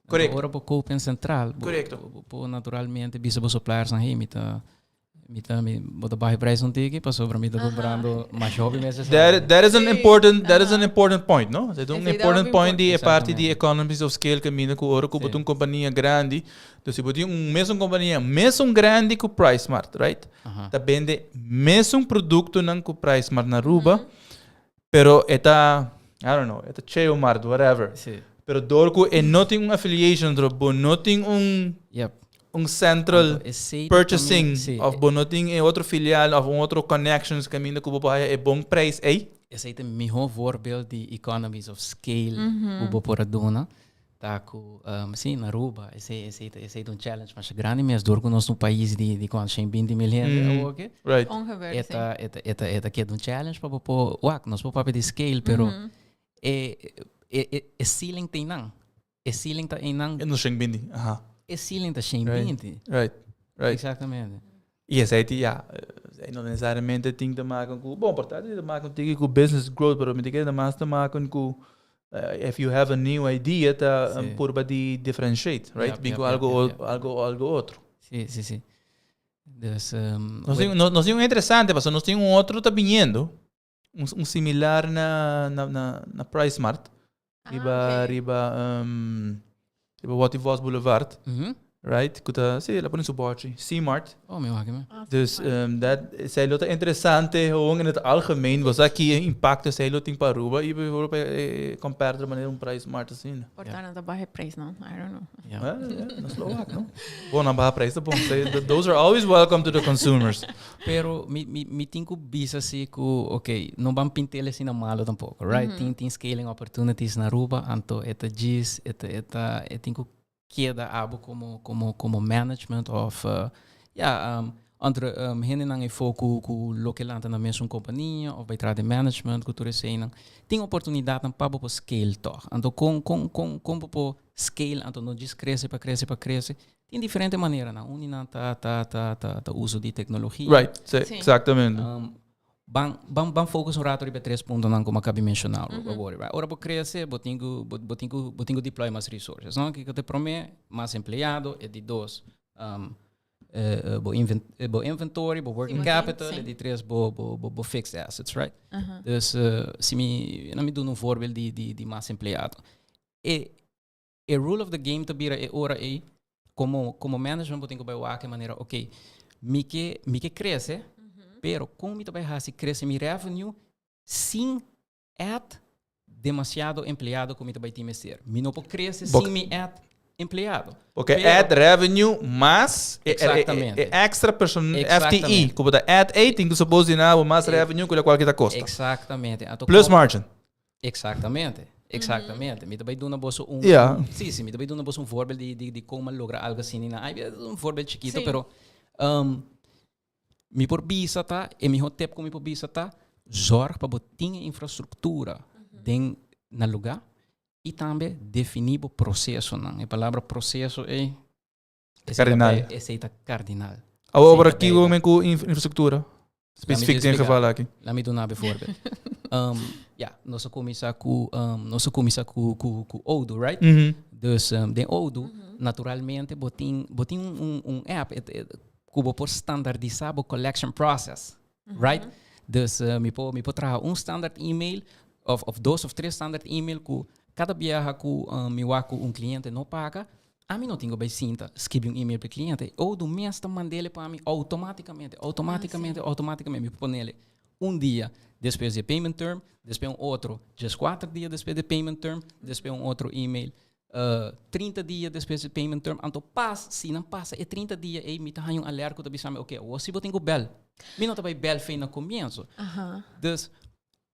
Correcto. Ora bo koop en central bo Correcto. bo por naturalmente bisa bo suppliers nan hey mi ta Mi ta mi bo ta baha e prijs un tiki pasobra mi ta comprando mas hopi meses. That, that is an Sí, important, that is an aha. important point, no? Dat is un Esei ta important hopi point di e parti di Exactamente. economies of scale caminda cu ora cu bo Sí. ta un compania grandi. Dus si bo tin un mesun compania mesun grandi cu PriceSmart, right? Aha. Ta bende mesun productonan cu PriceSmart na Aruba, pero e ta, I don't know, e ta Cheomart, whatever. Sí. Pero door cu e no tin un affiliation, dro bo no tin un un central Anto esey ta purchasing tambe, sí. of bo no tin e otro filial of un otro connections caminda cu bo por haya e bon prijs ey. Esey ta e miho voorbeeld di economies of scale cu bo por a duna. Ta cu, si, na Aruba esey esey ta esey ta un challenge masha grandi mes door cu nos ta un pais di di cuanto shen binti mil hende awor ke. Ongeveer, E si. ta e ta e ta e ta keda un challenge pa bo por wak nos por papia di scale pero e e e e ceiling ta eynan. E ceiling ta einan. E no shen binti, aha. E ceiling ta shen Right. binti. Right. Exactamente. Y esei ti, ja, esei no necesariamente tin te maken cu, bon, por ta tin te maken tiki cu business growth, pero mi ta kere mas te maken cu if you have a new idea ta Sí. purba di differentiate, right? Yep, Bin yep, cu algo, yep, yep. algo, algo otro. Sí, sí, sí. Dus, Nos tin, nos, nos tin un interesante, pasobra nos tin un otro ta biniendo, un, un similar na, na, na, na PriceSmart. Riba, Ah, ok. riba, um, riba Watty Vos Boulevard, right? Ku ta, sí, la pone su bordje. C-Mart. Oh, mi wak me. Ah, Dus C-Mart. dat zij lo ta interessante gewoon in het algemeen. Was dat ki impacto zij lo tin pa Aruba y bijvoorbeeld compare de manera un PriceSmart asina. Por ta nan ta baha e prijs, no? I don't know. Ja. Ja, nos lo wak, no? Bon, nan baha prijs ta bon. Those are always welcome to the consumers. Pero mi, mi, mi tin ku bisa si ku, ok, no ban pintele asina malo tampoco, right? Tin, tin scaling opportunities na Aruba, anto e ta djis, e ta, e ta, e tin ku keda abo como, como, como management of, ja, entre hendenan efo ku, ku loke lanta na mesun compania of bai traha den management ku tur eseinan. Tin oportunidadnan pa bo por scale tog. Anto kon, kon, kon, kon bo por scale anto no djis crece pa crece pa crece. Tin diferente maneranan. Un di nan ta ta ta ta ta uso di tecnologia. Right, sí, Sí. exactamente. Ban ban ban focus un rato riba e tres puntonan ku mi a kabi menshoná awor. Right? Ora bo crece bo tin ku bo bo tin ku bo tin ku deploy mas resources, no? Kiko ta e promé? Mas empleado. E di dos, Bo invent bo inventory, bo working bo tin, capital, si. E di tres bo fixed assets, right? Aha. Dus si mi, laat mi duna un voorbeeld di mas empleado. E rule of the game ta bira e ora ei, como management bo tin ku bai wak e manera, ok, mi ke krese, pero kon mi ta bai hasi krese mi revenue sin add demasiado empleado ku mi ta bai tin mester? Mi no por krese sin mi add empleado. Porque Pero- add revenue mas Exactamente. e extra person FTE Exactamente. ku bo ta add ei tin ku suppose di nabo mas revenue ku lokual ku ta kosta. Exactamente. Anto Plus margin. Exactamente. Exactamente. Mi ta bai duna boso un Si, mi ta bai duna boso un voorbeeld di kon logra algo asina na IBS. Un voorbeeld chikito, pero mi por bisa ta, e mihó tip ku mi por bisa ta, zorg pa bo tin e infrastruktura den na lugá i tambe definí bo prosesonan. E palabra proseso ei esei ta Kardinal. Esei ta kardinal. Awor Esei por ta aki beter. men ku infrastruktura specifiek den explica. geval aki. Laat me duna bijvoorbeeld. Ja, nos a kuminsá ku Odoo, right? Dus den Odoo, naturalmente, bo tin un app ku bo por standardisá bo collection process, right? Dus mi por traha un standard email of dos of tres standard email ku kada biaha ku mi wak ku un kliente no paga, ami no tin ku bai sinta skirbi un email pa e kliente. Odoo mes ta mand'é pa mi outomátikamente, outomátikamente, outomátikamente. Mi por pone un dia despues di payment term, despues un otro, just 4 dia despues di payment term, despues un otro email, 30 dia despues di payment term. Anto pas, si nan pasa e 30 dia, ei mi ta haña un alert ku ta bisa mi, ok, awor si bo tin ku bel. Mi no ta bai bel for di na komienso. Dus,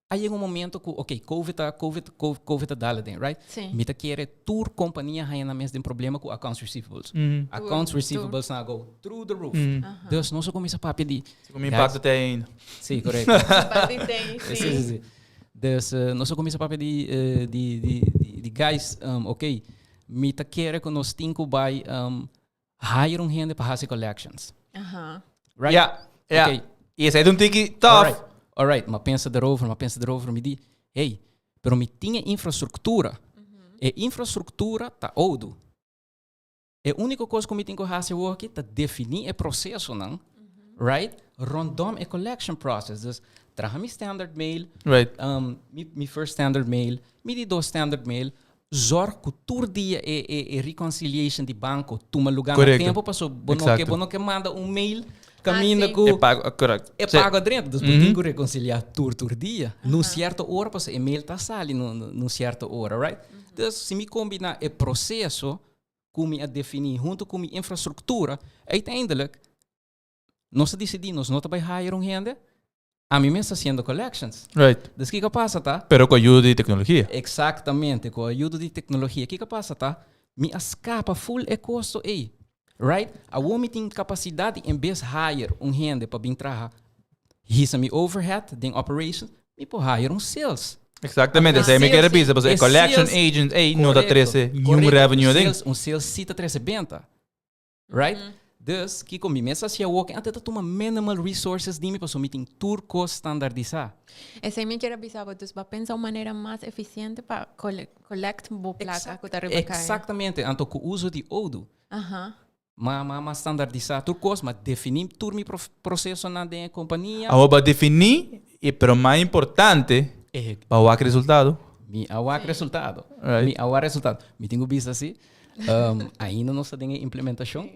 a yega un momento ku, ok, COVID ta dal aden, right? Si. Mi ta kere tur kompania haña nan mes den problema ku accounts receivables. Accounts receivables nan go through the roof. Dus nos a kuminsá papia di Ku impakto te ainda. Si, korekto. Bati tem, si. Si. Dus nos a kuminsá papia di guys, ok, mi ta kere ku nos tin ku bai hire un hende pa hasi collections. Right? Ja. Ok. I esei ta un tiki tough. Alright, m'a pensa erover, m'a pensa erover, mi di, hey, pero mi tin infrastruktura. E infrastruktura ta Odoo. E úniko kos ku mi tin ku hasi aki ta definí e prosesonan, right? Rondom e collection process. Dus traha mi standard mail, mi first standard mail, mi di dos standard mail, zorg ku tur dia e reconciliation di banko tuma lugá na tempu, paso bo no ke bo no ke manda un mail kaminda ku E pago, korekto. E pago adentro, dus bo tin ku rekonsiliá tur dia. Num sierto ora, paso e mail ta sali num sierto ora, right? Dus si mi kombiná e proseso ku mi a definí huntu ku mi infrastruktura, uiteindelijk nos a disidí, nos no ta bai hire un hende, ami mes ta hasiendo collections. Dus kiko a pasa ta? Pero ku ayudo di teknologia. Eksaktamente, ku ayudo di teknologia. Kiko a pasa ta? Mi a skapa full e kosto ei. Right? Awor mi tin kapasidat di en bes hire un hende pa bin traha hisa mi overhead den operation, mi por hire un sales. Eksaktamente. Esei mi Sales, ke bisa, e E collection sales- agent ei no ta trese ningun revenue den. Un sales si ta trese benta. Right? Dus, kiko mi mes a hasi awor, anto ta tuma minimal resources di mi, paso mi tin tur kos standardisá. Esei mi ke bisa, dus bo a pensa un manera mas efisiente pa collect bo plaka ku ta riba kaya. Eksaktamente. Anto ku uso di Odoo. Ma standardisá tur kos, ma definí tur mi prosesonan den kompania. Awor pa definí, i pero mas importante, pa wak resultado. Mi a wak resultado. Right. Mi a wak resultado. Mi tin ku bisa asina. Ainda nos ta den implementashon.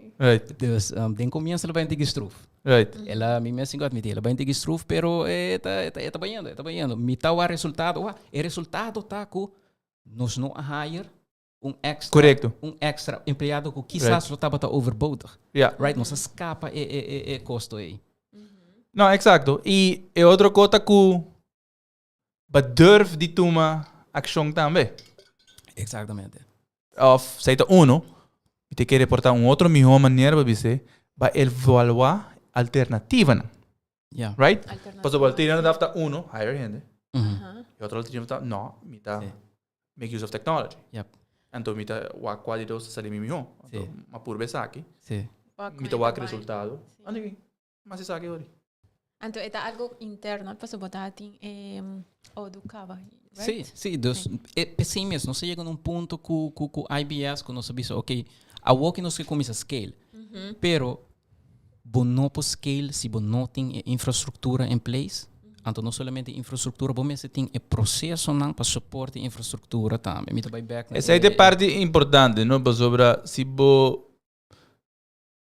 Dus den komienso el a bai un tiki struf. El a mi mes tin ku atmití, el a bai un tiki struf, pero e ta bayendo, e ta bayendo. Mi ta wak resultado. Wa, e resultado ta ku nos no a hire un extra empleado ku kisas lo tabata overbodig. Right? Nos a skapa e kosto ei. No, eksakto. I e otro kos ta ku bo durf di tuma akshon tambe. Eksaktamente. Of, sea ta uno, i ta ke reportá un otro mihó manera pa bisa, pa evaluá alternativanan. Right? Alternativa. Paso alternativa ta uno, hire hende. E otro alternativa ta, no, mi ta make use of technology. Anto mi ta wak kua di dos ta sali mi mihó. Anto, m'a purba esaki. Wak Mi ta kon wak bai. resultado. Anto, mas esaki ori. Anto, e ta algo interno, paso bo ta tin Odoo kaba, right? Si, dus e mes, nos a yega na un punto ku IBS ku nos a bisa, ok, awor ku nos ke kuminsá scale. Pero Bo no por scale si bo no tin e infrastructura in place. Anto no solamente infrastructura, bo mester tin e procesonan pa support e infrastructura tambe. Mi ta bai back na Esei ta e parti importante, no? Pasobra si bo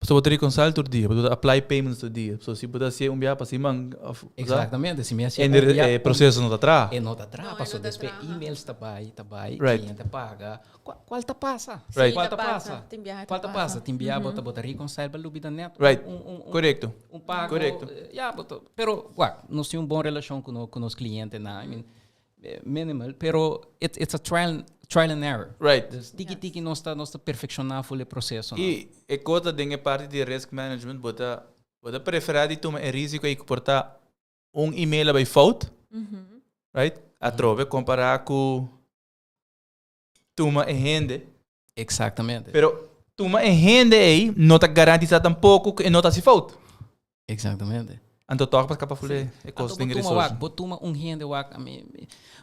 Pasobra bo ta reconcile tur dia, bo ta apply payments tur dia. So si bo ta hacié un biaha pa siman of Exactamente, si mi hacié un biaha e proceso no ta traha. E no ta traha, pasobra despues emails ta bai, ta bai, cliente paga. Cual ta pasa? Right. Cual ta pasa? Tin biaha Cual ta pasa? Tin biaha bo ta bo ta reconcile bo lubida net Right. un un un Correcto. un pago. Correcto. Ya bo ta pero wak nos tin un bon relacion cu no cu nos clientenan I mean minimal pero it it's a trial trial and error. Right. Dus tiki tiki nos ta nos ta perfecciona ful e procesonan. Y e cos ta den e parti di risk management bo ta bo ta prefera di tuma e risico ey cu por ta un email a bay fout right atrobe compara cu tuma e hende. Exactamente. Pero tuma e hende ei no ta garantisa tampoco cu e no ta haci fout. Exactamente. Anto toch pa scapa ful e cos den resource. Wak, bo tuma un hende wak, ami,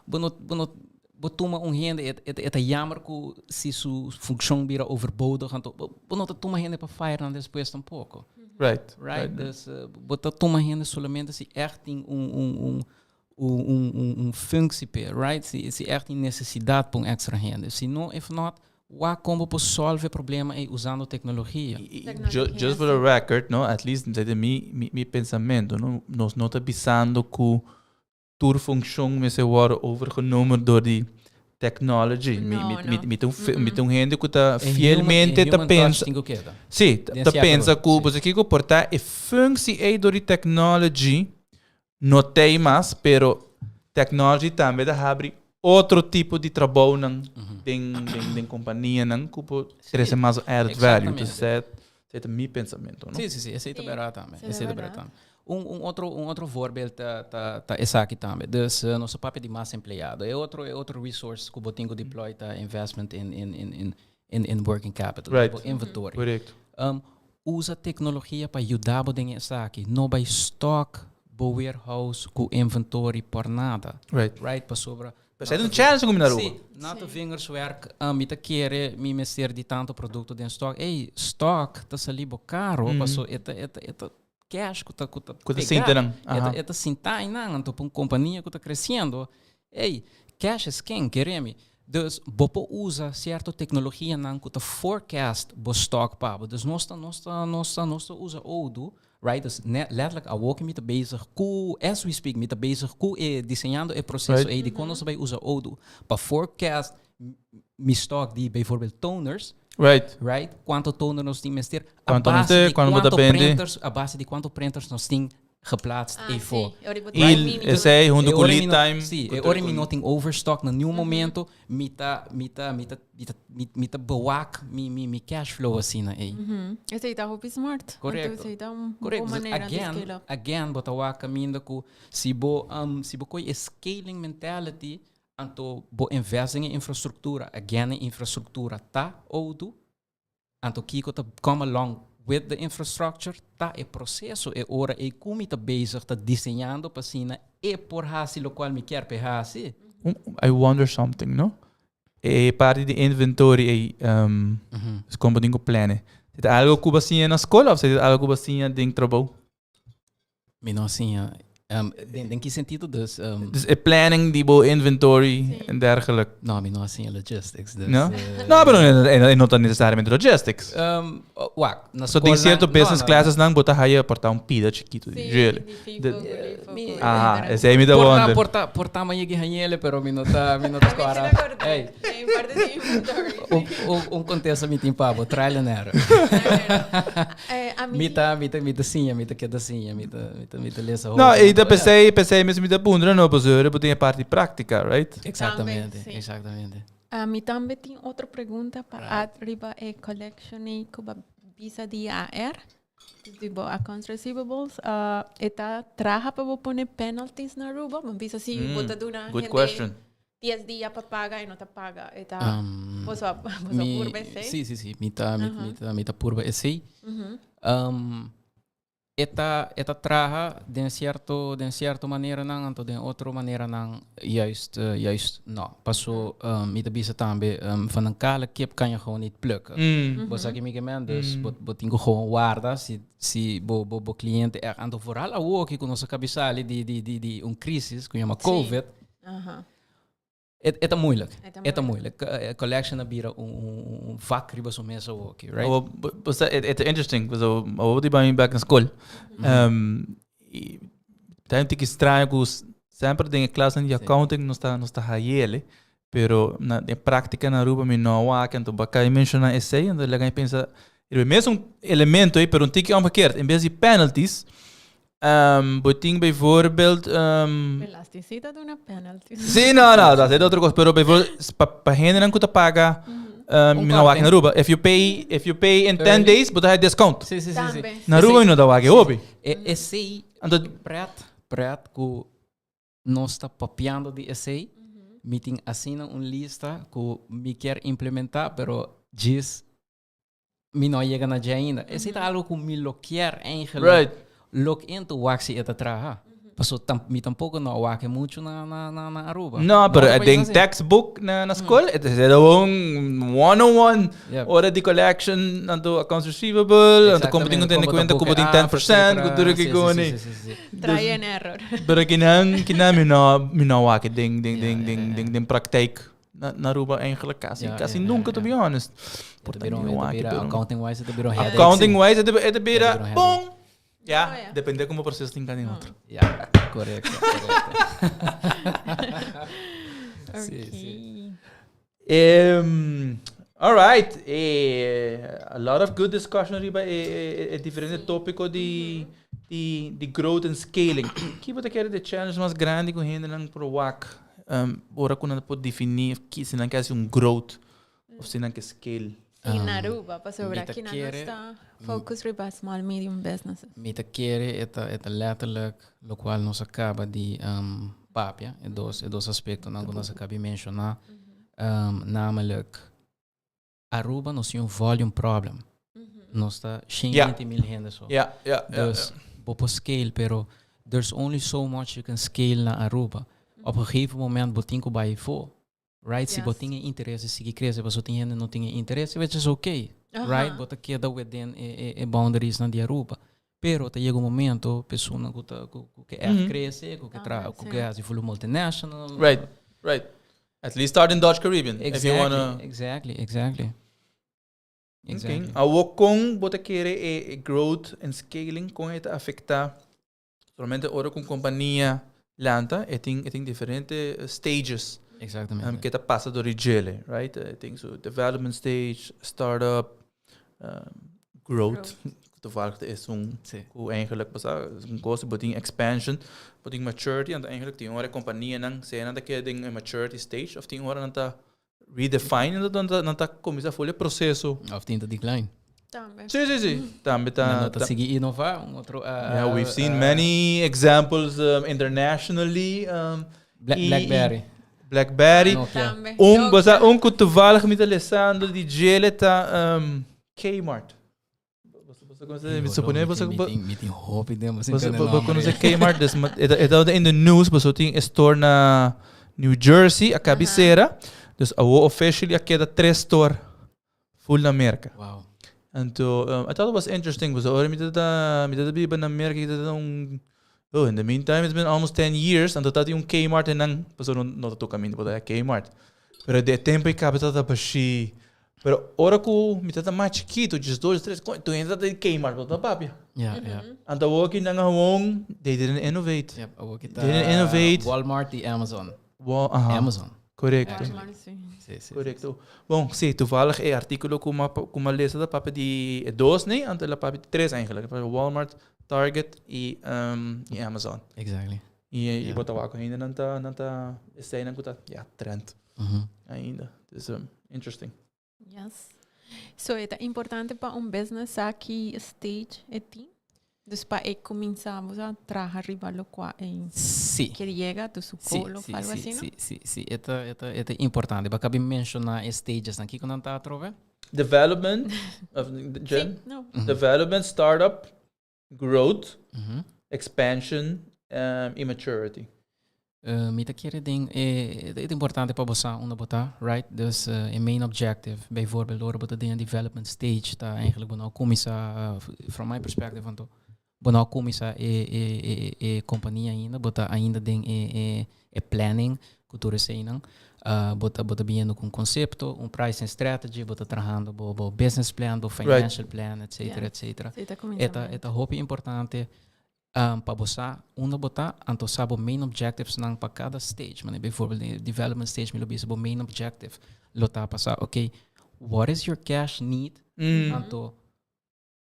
bo no, bo no, bo tuma un hende e, e, e ta jammer cu si su funccion bira overbodig, anto bo, bo no ta tuma hende pa fire nan despues tampoco. Right. Right? Dus uh, bo ta tuma hende solamente si echt tin un, un, un, un, un, un functie p'e, right? Si, si echt tin necesidad pa un extra hende. Si no, if not, wak con bo por solve e problema ey usando tecnologia. Tecnologia, Just for the record, no, at least desde mi, mi, mi pensamento, no, nos no ta bisando cu tur funcion mester wordo overgenomen door di technology. Mi, mi, No, mi, no. mi ta un, mi ta un hende cu ta E human- fielmente e ta human touch pensa tin cu keda. Sí, ta Den ta cierto pensa rol, cu sí. bo kico por ta e functie ey door di technology No t'ei mas, pero technology tambe ta habri otro tipo di trabounan den den den companianan cu por trece mas added value. Entonces, esei ta mi pensamento, no? Sí, sí, sí, esei ta Sí, berdad tambe, esei ta esei ta berdad berdad. tambe. Un, un otro, un otro voorbeeld ta, ta, ta esaki tambe. Dus nos a papia di mas empleado. E otro, e otro resource cu bo tin cu deploy ta investment in, in, in, in, in, in working capital, bo inventory. Correcto. Usa tecnologia pa yuda bo den esaki. No bay stock bo warehouse cu inventory por nada. Right? Pasobra Pero esei ta un challenge cu mi na Aruba. Sí, na ta vingerswerk. Mi ta kere mi mester di tanto producto den stock. Ey, stock ta sali bo caro, paso e ta, e ta, e ta cash cu ta, cu ta Cu ta pega. sinta nan. E ta, e ta sinta einan. Anto pa un compania cu ta creciendo, ey, cash is king, kere mi. Dus bo por usa cierto tecnologianan cu ta forecast bo stock pa bo. Dus nos ta, nos ta, nos ta, nos ta usa Odoo, right? Dus net, letterlijk awor cu mi ta bezig cu, as we speak, mi ta bezig cu e diseñando e proceso ey di con nos ta bay usa Odoo pa forecast mi stock di bijvoorbeeld toners. Right? Cuanto toner nos tin mester, a Cuanto base mester, di cuanto bo ta cuanto bende. printers, a base di cuanto printers nos tin geplaatst Ah, eyfo. sí. Ora bo Y tin mínimo. esey hunto E cu ora mi lead no- time. Sí, cu e tur ora mi cu no tin overstock na niun momento, mi ta, mi ta, mi ta, mi ta, mi, mi ta bewak mi, mi, mi cash flow asina ey. Esey ta hopi smart. Correcto. Anto esey ta un Correcto. bon Dus manera di again, scale up. again, bo ta wak caminda cu si bo, si bo coy e scaling mentality, anto bo invest den e infrastructura, again e infrastructura ta Odoo, Anto kiko ta come along with the infrastructure ta e proceso e ora ei ku mi ta bezig ta diseñando pa asina e por hasi lokual mi kier p'e hasi. I wonder something, no? E parti di inventory ei, dus kon bo tin ku plane. Si ta algo ku bo a siña na skol of si ta algo ku bo a siña den trabou? Mi no a siña. Den, den ki sentido dus? Dus e planning di bo inventory Sí. en dergelijk. No, mi no a siña logistics. Dus, No? No, pero e no ta necesariamente logistics. Wak, na So den school cierto nan- business no, no, classes nan bo ta haya por ta un pida chiquito. Sí, Really. di FIFO, De- LIFO, mi- Aha, etcétera. esey mi ta Por ta, wonder. por ta, por ta ma yegi hañele, pero mi no ta, mi no ta A mi sí scoara. me acordé. Ey. En parte di inventory. Un, un, un contesta mi tin pa bo, trial and error. A mi Mi ta, mi ta, mi ta siña, mi ta keda siña, mi ta, mi ta, mi ta lesa No, hopi. i ta pesei, pesei mes mi ta puntra, no, pasobra bo tin e parti práctica, right? Exactamente, Tambe, sí. exactamente. Mi tambe tin otro pregunta pa add riba e collection ei cu bo bisa di AR, di bo accounts receivables. E ta traha pa bo pone penalties na Aruba? Bo bisa si bo ta duna Good hende question. 10 dia pa paga y no ta paga. E ta boso a boso a purba esey? Sí, sí, sí. Mi ta, mi, mi ta, mi ta purba esey. E ta traha den cierto maneranan, anto den otro maneranan juist no. Paso mi ta bisa tambe, van een kale kip kan je gewoon niet plukken. Bo sa ki mi ke men, dus bo tin ku gewoon warda si bo cliente er anto vooral awo ku nos a kaba sali di un crisis ku yama COVID. E ta moeilijk. E E ta moeilijk. Collection a bira un vak riba su mes ook, right? Well, but it's interesting. So, awor di bai back na school. Ta un tiki straño ku semper den klas di accounting nos ta hayele, pero na den práktika na Aruba mi no wak, anto b'a kai menshoná esei, anto laga mi pensa e mesun elemento ei, pero un tiki omgekeerd. In bes di penalties, bo tin bijvoorbeeld Belasting ta duna penalties. Sí, no, dat is otro kos. Pero bijvoorbeeld, pa hendenan ku ta paga, Un mi no wak korting. na Aruba. If you pay in 10 Early. days, bo ta discount. Si. Tambe. Na Aruba no ta wak hopi. E esei Anto pret ku nos ta papiando di esei, mi tin asina un lista ku mi kier implementá, pero djis mi no yega na dje ainda. Esei ta algo ku mi lo kier eigenlijk look into wak si e ta traha. Paso mi tampoko no wak mucho na Aruba. No, pero No, e den asina. textbook na school, het is gewoon 101. Ora di collection, anto accounts receivable, anto kon bo tin tene kuenta ku bo tin 10%, ku tur ki kon. Try and error. Pero kinan mi no wak den den praktijk na Aruba eigenlijk kasi kasi nunca, to be honest. Por bira accounting wise, het bira headache. Accounting wise, het bira bira un bom. Ja, Oh, ja. depende kon proseso tin cada otro. Ja, korekto. Si. All right. A lot of good discussion riba diferente tópiko di growth and scaling. Kiko bo ta kere e challenge mas grandi ku hendenan por wak? Ora ku nan por definí ki si nan ke un growth òf si nan ke scale. In Aruba, pasobra mi ta aki nan kere- ta focus riba small medium businesses. Mi ta kere e ta letterlijk lokual nos a kaba di papia, e dos aspektonan ku nos a kaba di menshoná. Namelijk Aruba nos tin un volume problem. Nos ta 120 mil hende so. Dus bo por scale, pero there's only so much you can scale na Aruba. Op een gegeven moment bo tin ku bai afó. Right? Si bo tin interes sigui krese, pero tin hende no tin interes, which is okay. Right? Bo ta keda within e boundaries na di Aruba. Pero ta yega un momento, persona ku ke krese, ku ke tra, ku ke hasi full multinational. Right. At least start in Dutch Caribbean if Exactly, you wanna. Exactly. Awo kon bo ta kere e growth and scaling kon e ta afektá solamente ora ku kompania lanta e tin diferente stages ku ta pasa dor dje, right? Tin so development stage, startup, growth. Toevallig is un ku eigenlijk basta un kos bo tin expansion, bo tin maturity en eigenlijk tin ora kompanianan sea nan ta keda den maturity stage of tin ora nan ta redefine en dan ta kuminsá full proseso. Of tin ta decline. Tambe. Si. Tambe ta. No, ta sigui inová, un otro Yeah, we've seen many examples internationally. BlackBerry. BlackBerry. Nokia. Tambe. Un, Nokia. basta un ku toevallig mi ta lesando di dje ta Kmart. Bo konosé, mi suponé bo Mi tin hopi den, bo konosé Kmart, dus e ta in the news, bo tin store na New Jersey, a kaba sera. Dus awo officially a keda tres store full na Merka. Anto, I thought it was interesting, because ora mi ta biba na Merka, ta un. Oh, in the meantime, it's been almost 10 years, anto ta un Kmart en dan, paso no ta kaminda pa Kmart. Pero di tempu ei kaba ta bashi. Pero ora ku mi ta mas chikitu, 12, 13, tur hende ta Kmart, bo ta papia. Anto aki nan gewoon, they didn't innovate. Yep, awor ta They didn't innovate. Walmart i Amazon. Well, aha. Amazon. Korekto. Walmart, si. Si. Korekto. Bom, si, toevallig e artíkulo ku m'a lesa ta papia di dos, nee? Anto el a papia di tres eigenlijk. Walmart, Target i Amazon. I bo ta wak ainda nan ta esei nan ta, ja, trend ainda. Dus interesting. Yes. So, ta importante pa un business aki stage e tin. Dus pa e kuminsá traha riba loke e ke yega di su kolo, algo asina, no? Si. E ta importante. B'a kaba di menshoná stages aki ku nan ta atrobe. Development of Jen? Si, no. Development, startup. Growth, expansion y maturity. Mi ta kere den e ta importante pa bo sa unda bo ta, right? Dus e main objective, bijvoorbeeld ora bo ta den e development stage ta eigenlijk bo no a cuminsa, from my perspective anto, bo no a cuminsa e e e compania ainda, bo ta ainda den e e e planning cu tur eseinan. Bo ta bo ta biniendo cu un concepto, un pricing strategy, bo ta trahando bo bo business plan, bo financial plan, etcetera, etcetera. E ta e ta hopi importante pa bo sa unda bo ta, anto sa bo main objectives nan pa cada stage. Manera bijvoorbeeld den e development stage mi lo bisa bo main objective lo ta pa sa, okay, what is your cash need? Anto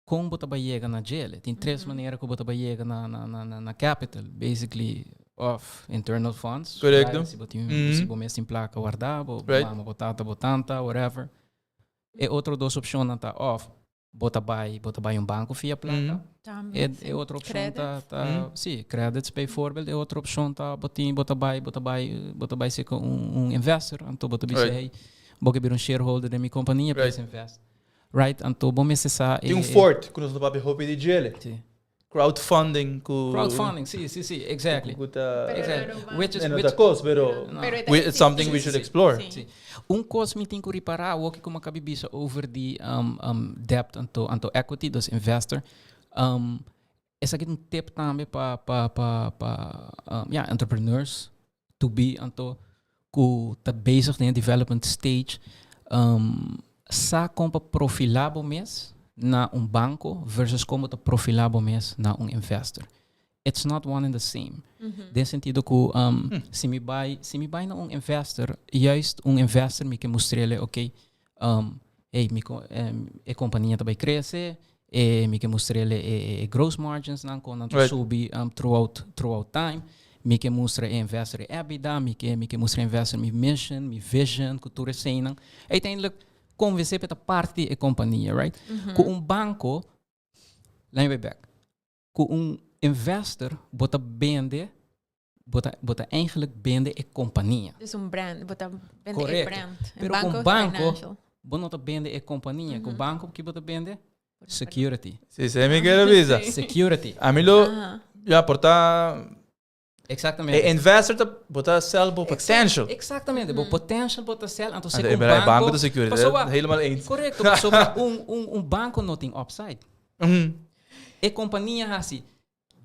kon bo ta bai yega na djele? Tin tres manera ku bo ta bai yega na na na na capital, basically of internal funds. Correcto. Right? Si bo tin si bo mes tin plaka warda, bo mama, bo tata, bo tanta, whatever. E otro dos opshonnan ta of bo ta bai bo ta bai un banko fia plaka. Tambe, E si. e otro opshon ta Credits. ta si, credits bijvoorbeeld. E otro opshon ta bo tin bo ta bai bo ta bai bo ta bai seka un un investor, anto bo ta bisa hey, bo ke bira un shareholder den mi kompania, please invest. Right, anto bo mester sa e. Tin un fort ku nos ta papia hopi di djele. Si. Crowdfunding ku. Crowdfunding, si, si, si, exactly. Ku ta. Exactly. Which is, En which, otra kos, pero. No. Pero We, it's something we should explore. Si. Si. Un kos mi tin ku ripará awo ki komo a kabi bisa over di debt anto anto equity, dus investor. Esaki ta un tip tambe pa pa pa pa ya entrepreneurs to be anto ku ta bezig den e development stage sa kon pa profilá bo mes na un banko versus kon bo ta profilá bo mes na un investor. It's not one and the same. Den sentido ku si mi bai si mi bai na un investor juist un investor mi ke mustr'el okay hey mi e kompania ta bai krese E mi ke mustr'el e gross margins nan kon nan ta subi throughout throughout time. Mi ke mustra e investor e EBITDA, mi ke mi ke mustra e investor mi mission, mi vision ku tur eseinan. Uiteindelijk konvensé pa e ta parti di e kompania, right? Ku un banko, laat mi bai bek. Ku un investor bo ta bende, bo ta bo ta eigenlijk bende e kompania. Dus un brand, bo ta bende e Correcto. brand. E Pero ku un banko banko financial. bo no ta bende e kompania. Ku banko ki bo ta bende? Security. Si, si, mi kier a bisa. Security. Ami lo, Aha. ya, por ta Exactamente. E investor ta bo ta sell bo potential. Exactamente, bo potential bo ta sell, anto Anto si e un banco banco ta security, Pasobra eh, helemaal eens. Correcto, pasobra un un un banco no tin upside. E compania haci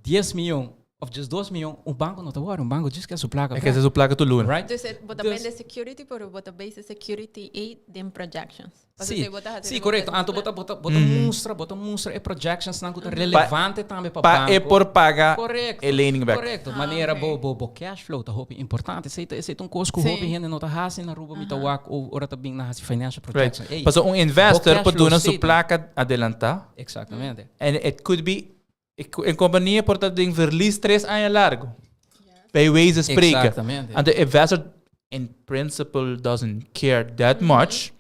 10 miljoen of just 2 miljoen, un banco no ta worry, un banco just kier su placa E kier su placa tur luna. Right? Dus e bo ta Dus bende security, pero bo ta base security ei den projections. Pasobra Sí, si bo ta haci sí, riba correcto. business Anto bo ta, plan. bo ta, bo ta mustra, bo ta mustra e projections nan ku ta relevante tambe pa Pa e banco. por paga Correcto, e lening bek. correcto. Ah, Manera ok. bo, bo, bo cash flow ta hopi importante. Esei ta, esei ta un kos ku Sí. hopi hende no ta hasi na Aruba. Mi ta wak o ora ta bin na hasi financial Right. projections. Ey, Pasobra un bo investor cash por flow duna su statement. plaka adelantá. Exactamente. And it could be, e kompania por ta den verlies tres aña largo. Bij wijze van spreken. Exactamente. And the investor in principle doesn't care that much.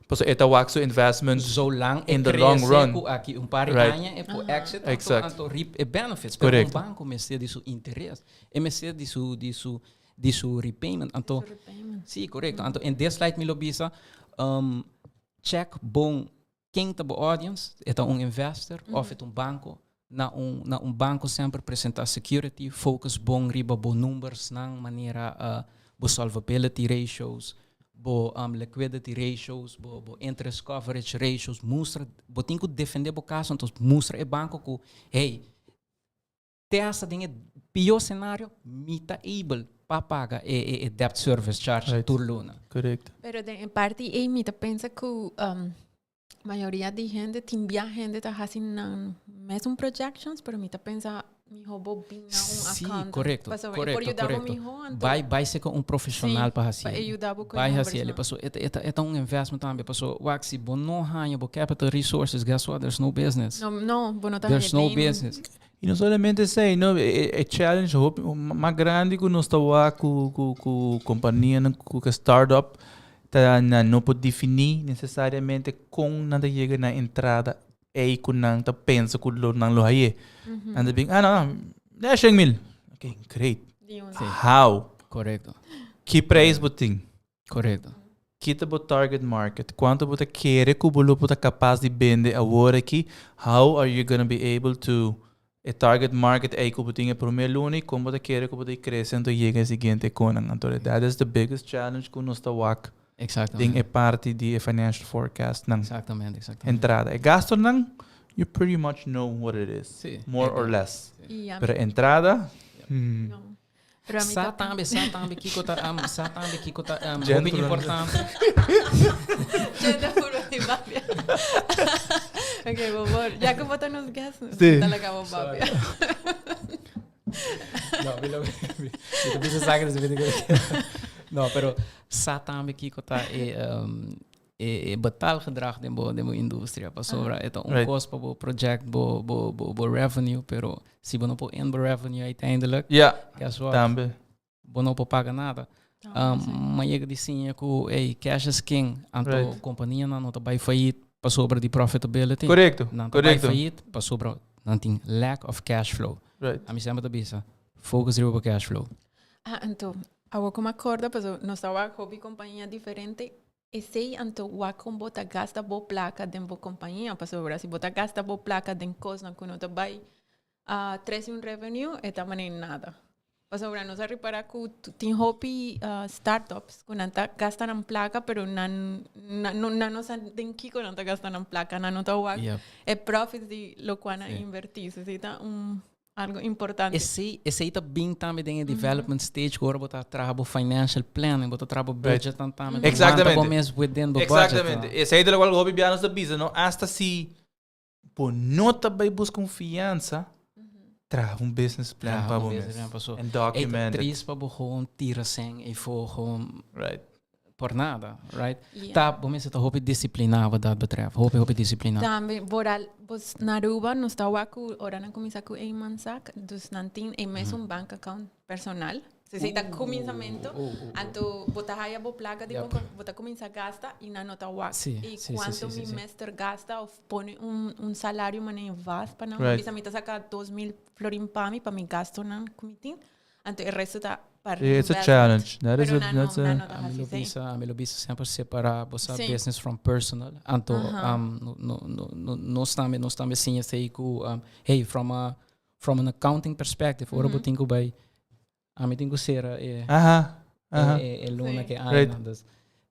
Pasobra e ta wak su investment Zolang e in the long crece run. cu aki un par di aña e por exit, anto, anto reap e benefits. Pero un banco mester di su interes. E mester di su, di su, di su repayment. Anto, Su repayment. sí, correcto. Anto in this light mi lo bisa, check bon Ken ta bo audience? E ta un investor of e ta un banco? Na un na un banco semper presenta security, focus bon riba bo numbersnan manera bo solvability ratios, bo liquidity ratios, bo bo interest coverage ratios, mustra bo tin cu defende bo caso entonces mustra e banco cu hey, Te hasta den e pió scenario mi ta able pa paga e e e debt service charge Right. tur luna. Correcto. Pero den e parti ei mi ta pensa ku mayoria di hende tin bia hende ta hasi nan mesun projections pero mi ta pensa miho bo bin na un Sí, accountant correcto, pasobra e por correcto, yuda bo correcto. miho anto Bai bai seka un profesional Sí, pa hasi pa e el. yuda bo ku e Bai hasi el numbersnan. paso e ta e ta e ta un investment tambe paso wak si bo no haña bo capital resources guess what there's no business. No no bo no ta There's no haña den business. Y no solamente esey, no, e challenge hopi mas grandi cu nos ta wak cu cu cu companianan cu cu startup ta nan no por defini necesariamente con nan ta yega na entrada ey cu nan ta pensa cu lo nan lo haye. Nan ta bin, ah no, no, e shen mil. Ok, great. How? Correcto. Ki prijs bo tin? Correcto. Ki ta bo target market? Cuanto bo ta kere cu bo lo por ta capaz di bende awor aki? How are you gonna be able to. E target market ei ku bo tin e promé luna i kon bo ta kere ku bo ta krese anto yega e siguiente konan. Anto that is the biggest challenge ku nos ta wak den e parti di e financial forecast nan. Exactamente, exactamente. Entrada. E gastonan, you pretty much know what it is. Sí. More or less. I Pero entrada, No. Pero ami Sa ta tambe, sa tambe kiko ta um, sa tambe kiko ta um, Jen hopi Fernandez. importante. Jen puro di papia. Ok, bo por. Ya ku bo ta nos guest, Sí. ta laga bo papia. No, mi lo mi ta bisa sa que No, pero sa tambe kiko ta e um, e, e betaalgedrag den bo den bo industria pasobra e ta un kos pa bo project bo bo bo bo revenue pero si bo no por earn bo revenue uiteindelijk Ja, guess what tambe. bo no por paga nada. Tambe, sí. Um, ma yega di siña ku hey, cash is king anto kompanianan no ta bai failliet pasobra di profitability. Nan ta bai failliet pasobra nan tin lack of cash flow. Ami semper ta bisa focus riba bo cash flow. Ah, anto, awor ku mi acorda, pasobra nos ta wak hopi kompania diferente, Esei anto wak kon bo ta gasta bo plaka den bo kompania, pasobra si bo ta gasta bo plaka den kosnan ku no ta bai trese un revenue, e ta manera nada. Pasobra nos a ripara ku tin hopi startups ku nan ta gasta nan plaka pero nan nan no sa den kiko nan ta gasta nan plaka, nan no ta wak e profits di lokual nan a inverti. Esei ta un Algo importante. Esei, esei ta bin tambe den e development stage ku ora bo ta traha bo financial planning, bo ta traha bo budget nan tambe. Bo wanta bo mes within bo budget. Exactamente. Esei ta lokual ku hopi biaha nos ta bisa, no? Asta si bo no ta bai buska un fiansa, traha un business plan pa bo mes. And document it. E ta tris pa bo gewoon tira sèn eifo gewoon. Por nada, right? Yeah. Ta, bo mester ta hopi disciplina wat dat betreft. Hopi, hopi disciplina. Tambe, vooral, bos na Aruba, nos ta wak ku ora nan kuminsá ku eenmanszaak, dus nan tin e mesun bank account personal. Si si ta kuminsamentu, anto bo ta haya bo plaka di bo, bo ta kuminsá gasta i nan no ta wak. Sí, I sí, sí, kuantu sí, sí, mi sí. mester gasta of pone un, un salario manera vast pa nan. Bisa mi ta saka 2000 florin pa mi, pa mi gastonan ku mi tin. Anto e resto ta pa Yeah, it's a reinvestment. challenge. That is Pero a, nan no, that's a, nan no ta Ami hasi lo esei. bisa, ami lo bisa semper separa bo sa Sí. business from personal. Anto Aha. um, no, no, no, no, nos tambe, nos tambe siña esei ku um, hey, from a from an accounting perspective, ora bo tin ku bai, ami tin ku sera e Aha, aha. e, e luna Sí. ke aña. Dus,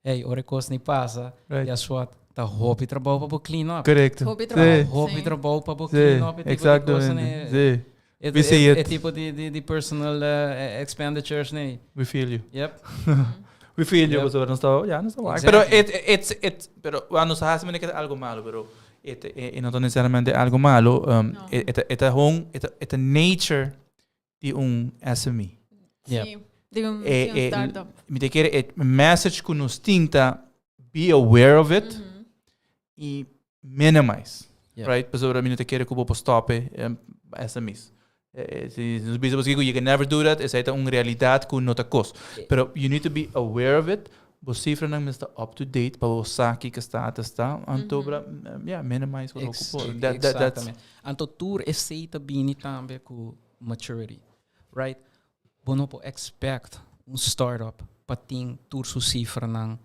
hey, ora e kos ni pasa, guess what? Ta hopi trabou pa bo clean up. Correcto. Hopi Sí. trabou. Hopi Sí. trabou pa bo Sí, clean up. E tipo di kos exactamente. ne. Sí. E, We see e, it. e tipo di, di, di personal eh, expenditures, nee. We feel you. Yep. We feel you, pasobra nos ta, ya, nos ta wak. Pero it, it's, it, pero wa nos ta hasi manera ke ta algo malo, pero e, e, e no ta necesariamente algo malo. Um, No. e, e ta, e ta hon, e ta, e ta nature di un SME. Yep. Sí, di un, E, sí, un e, startup. mi te kere, e message ku nos tin ta be aware of it i minimize. Right? Pasobra mi no ta kere ku bo por stop e SMEs. Si nos bisa bo you can never do that, esei ta un realidat ku no ta kos. Pero you need to be aware of it. Bo sifranan mester ta up to date pa bo sa kiko status ta. Anto bra, yeah, minimize wat bo ku por. That, that, that's Exactamente. Anto tur esei ta bini tambe ku maturity. Right? Bo no por expect un startup pa tin tur su sifranan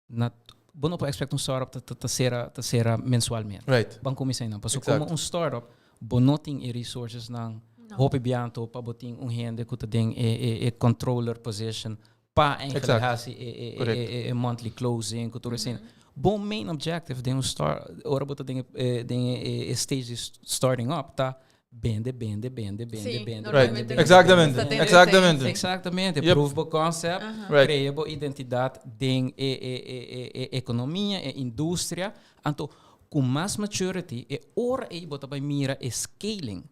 na bo no por expect un startup ta ta ta cera ta cera mensualmente. Ban cuminsa einan. Pasobra como un startup bo no tin e resources nan hopi bianto pa bo tin un hende cu ta den e e e controller position pa eigenlijk haci e e e e monthly closing cu tur esei. Bo main objective den un start ora bo ta den e den e e stage di starting up ta Bende, bende, bende, bende, Sí, bende, bende, normalmente bende, Exactamente, bende, bende. exactamente. Exactamente. Proof bo concept, crea bo identidad den e, e, e, e, e economia, e industria. Anto, cu mas maturity, e ora ei bo ta bay mira e scaling.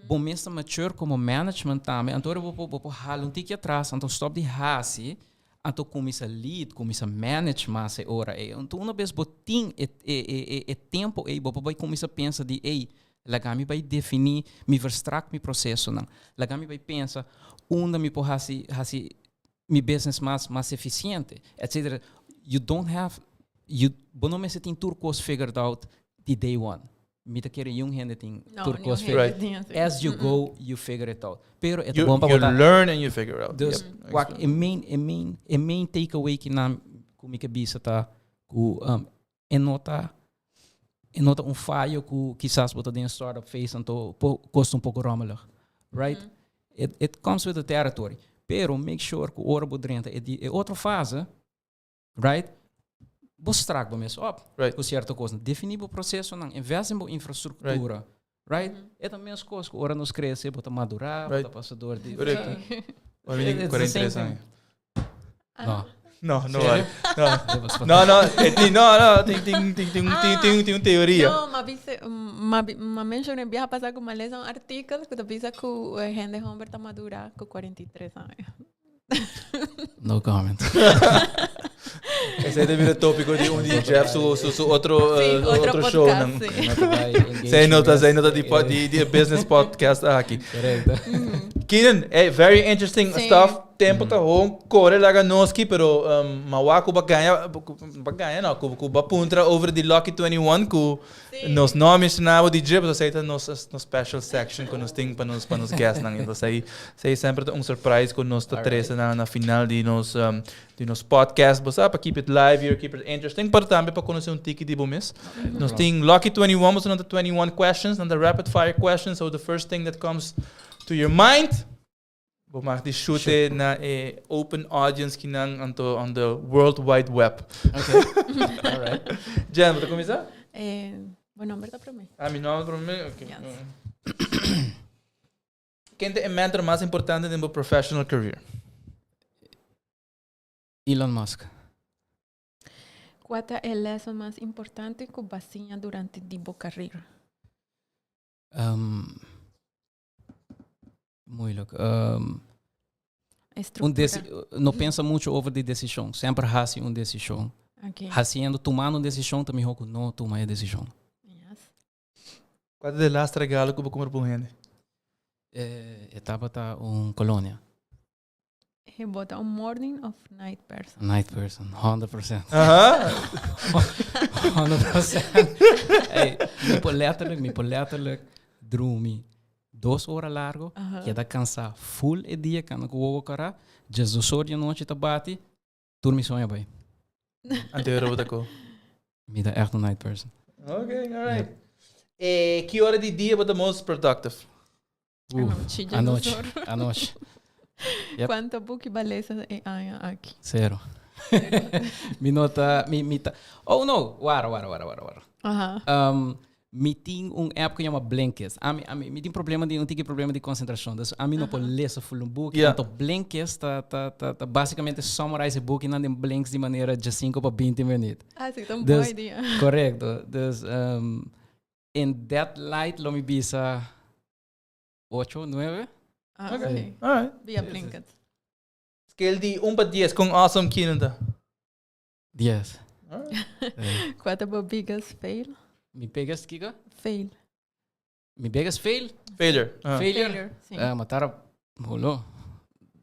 Bo mes ta mature como management tambe, anto ora bo por, bo por hala un tiki atras, anto stop di haci, anto cuminsa lead, cuminsa manage mas e ora ei. Anto una bes bo tin e, e, e, e, e tempo ei, bo por bay cuminsa pensa di, ey, Laga mi bai definí, mi verstrak mi prosesonan. Laga mi bai pensa unda mi por hasi hasi mi business mas mas efisiente, etcetera. You don't have, you, bo no mester tin tur kos figured out di day one. Mi ta kere niun hende tin No, tur niun kos hende figured. tin así. As you go, you figure it out. Pero e ta You, bon pa you bo ta learn and you figure out. Dus, wak, e main, e main, e main takeaway ki nan ku mi ke bisa ta ku um, e no ta. E no ta un fayo ku kisas bo ta den startup phase anto por kosta un poko rommelig. Right? It comes with the territory. Pero make sure ku ora bo drenta e di e otro fase, right? Bo strak bo mes op ku sierto kosnan. Definí bo prosesonan, invest den bo infrastruktura. Right? E ta mes kos ku ora nos krese bo ta madurá, bo ta pasa dor di. Korekto. Ora mi tin 43 aña. No. No, no vale. No, no, no, eh, tin, no, no, tin, tin, tin, tin, tin, tin, tin un teoria. No, ma bisa, ma, ma menciona biaha pasa ku ma lesa un artikel ku ta bisa ku eh, hende homber ta madura ku 43 aña. No comment. Ese ta bira tópico di un di Jeff su, su, su otro, Sí, eh, otro otro show. podcast, nan. sí. No te bai engage Zij nota, zij nota di, eh, di, di business podcast aki. Correcto. Keenan, hey, very interesting Sí. stuff. Tempo ta hon kore laga noski, pero um, mawa ku ba gaña, ba gaña no, ku, ku ba puntra over di Lucky 21 ku Sí. nos no a mencionabo di dje, pero esei ta nos, nos special section ku nos tin pa nos, pa nos guest nan. Entonces ei, esei semper ta un surprise ku nos ta trece na, na final di nos, um, di nos podcast. Bo sa, pa keep it live here, keep it interesting, pero tambe pa conoce un tiki di bo mes. Nos tin Lucky 21, bo sa nan ta 21 questions, nan ta rapid fire questions, so the first thing that comes to your mind, Bo mag di shoot e na e open audience kinan anto on the world wide web. Okay. All right. Jen, bo ta kuminsá? Eh, bo nomber ta promé. Ah, mi nomber promé? Okay. Yes. Ken ta e mentor mas importante den bo professional career? Elon Musk. Kua ta e lesson mas importante ku bo a siña durante di bo carera? Moeilijk. Un deci no pensa mucho over di decision. Semper haci un decision. Haciendo, tumando un decision ta mihor cu no tuma e decision. Yes. Cual ta de laatste regalo cu bo cumpra pa un hende? E tabata un colonia. E bo ta un morning of night person? Night person, 100%. Aha. 100%. Hey, mi por letterlijk, mi por letterlijk drumi dos ora largo, keda cansa full e dia, cana cu wowo cara, djes dos or di anochi ta bati, tur mi soño a bay. Anterior bo ta ko? Mi ta echt un night person. Ok, alright. E ki ora di dia bo ta most productive? Uf, Anochi, ya anochi, nos ora. anochi. Yep. Cuanto buki ba lesa e aña aki? Cero. mi no ta, mi, mi ta, oh no, wara, wara, wara, wara, wara. Mi tin un app ku yama Blinkist. Ami, ami, mi tin problema di, un tiki problema di konsentrashon. Dus ami no por lesa full un buki. Ja. Anto Blinkist ta, ta, ta, ta basikamente summarize e bukinan den blinks di manera djasinko pa binti minuut. Ah, si, ta un Dus, bon idea. Korekto. Dus, in that light lo mi bisa ocho, nueve. Ah, Ok. ok. Alright. Via Blinkist. Scale di un pa dies, kon awesome Keenan ta? Dies. Alright. Sí. Kua ta bo biggest fail? Mi biggest kiko? Fail. Mi biggest fail? Failure. Ah. Failure? Failure, sí. Eh, ma tara, holo.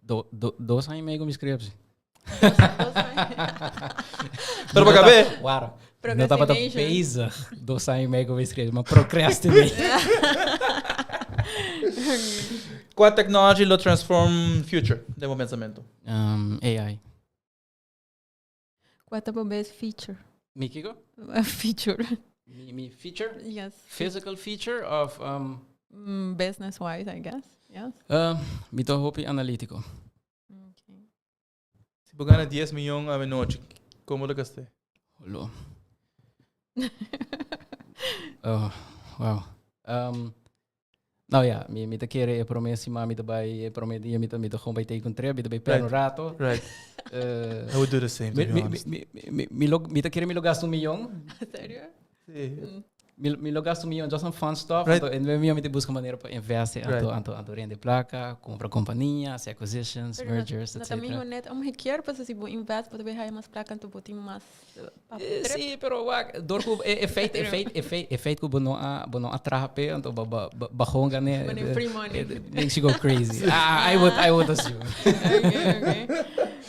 Do, do, dos aña y medio con mi scriptie. Dos aña. Pero pa kabé. Wara. No tabata Procrastination. bezig dos aña y medio con mi scriptie, ma procrastinate. Kua technology lo transform future den bo pensamentu? AI. Kua ta bo best feature? Mi kiko? Feature. Mi, mi feature? Yes. Physical feature of... Business wise, I guess. Yes. Mi ta hopi analítico. Okay. Si bo gana 10 miljoen avenochi, como lo gasté? Holo. Oh, wow. Nou ja, mi, mi ta kere e prome siman mi ta bai, e prome dia mi ta, mi ta gewoon bai take un trip, mi ta bai per un rato. I would do the same, to Mi, be mi, honest. mi, mi, mi, mi lo, mi ta kere mi lo gasta un miyon. Serio? Sí. Mi, mi lo gasta un miyon just on fun stuff. Right. Anto, en mi miyon mi ta busca manera pa investi, anto, anto, anto rende placa, compra compania, haci acquisitions, Pero no, mergers, no etcétera. ta miho net omgekeerd, pasobra si bo invest, bo ta bay haya mas placa, anto bo tin mas pa trip. Sí, pero wak, door ku e, e feit, e feit, e feit, e feit ku bo no a, bo no a traha p'e, anto ba, ba, ba, ba gewoon gane, Money, free money. it makes you go crazy. Ah, I would assume. Okay.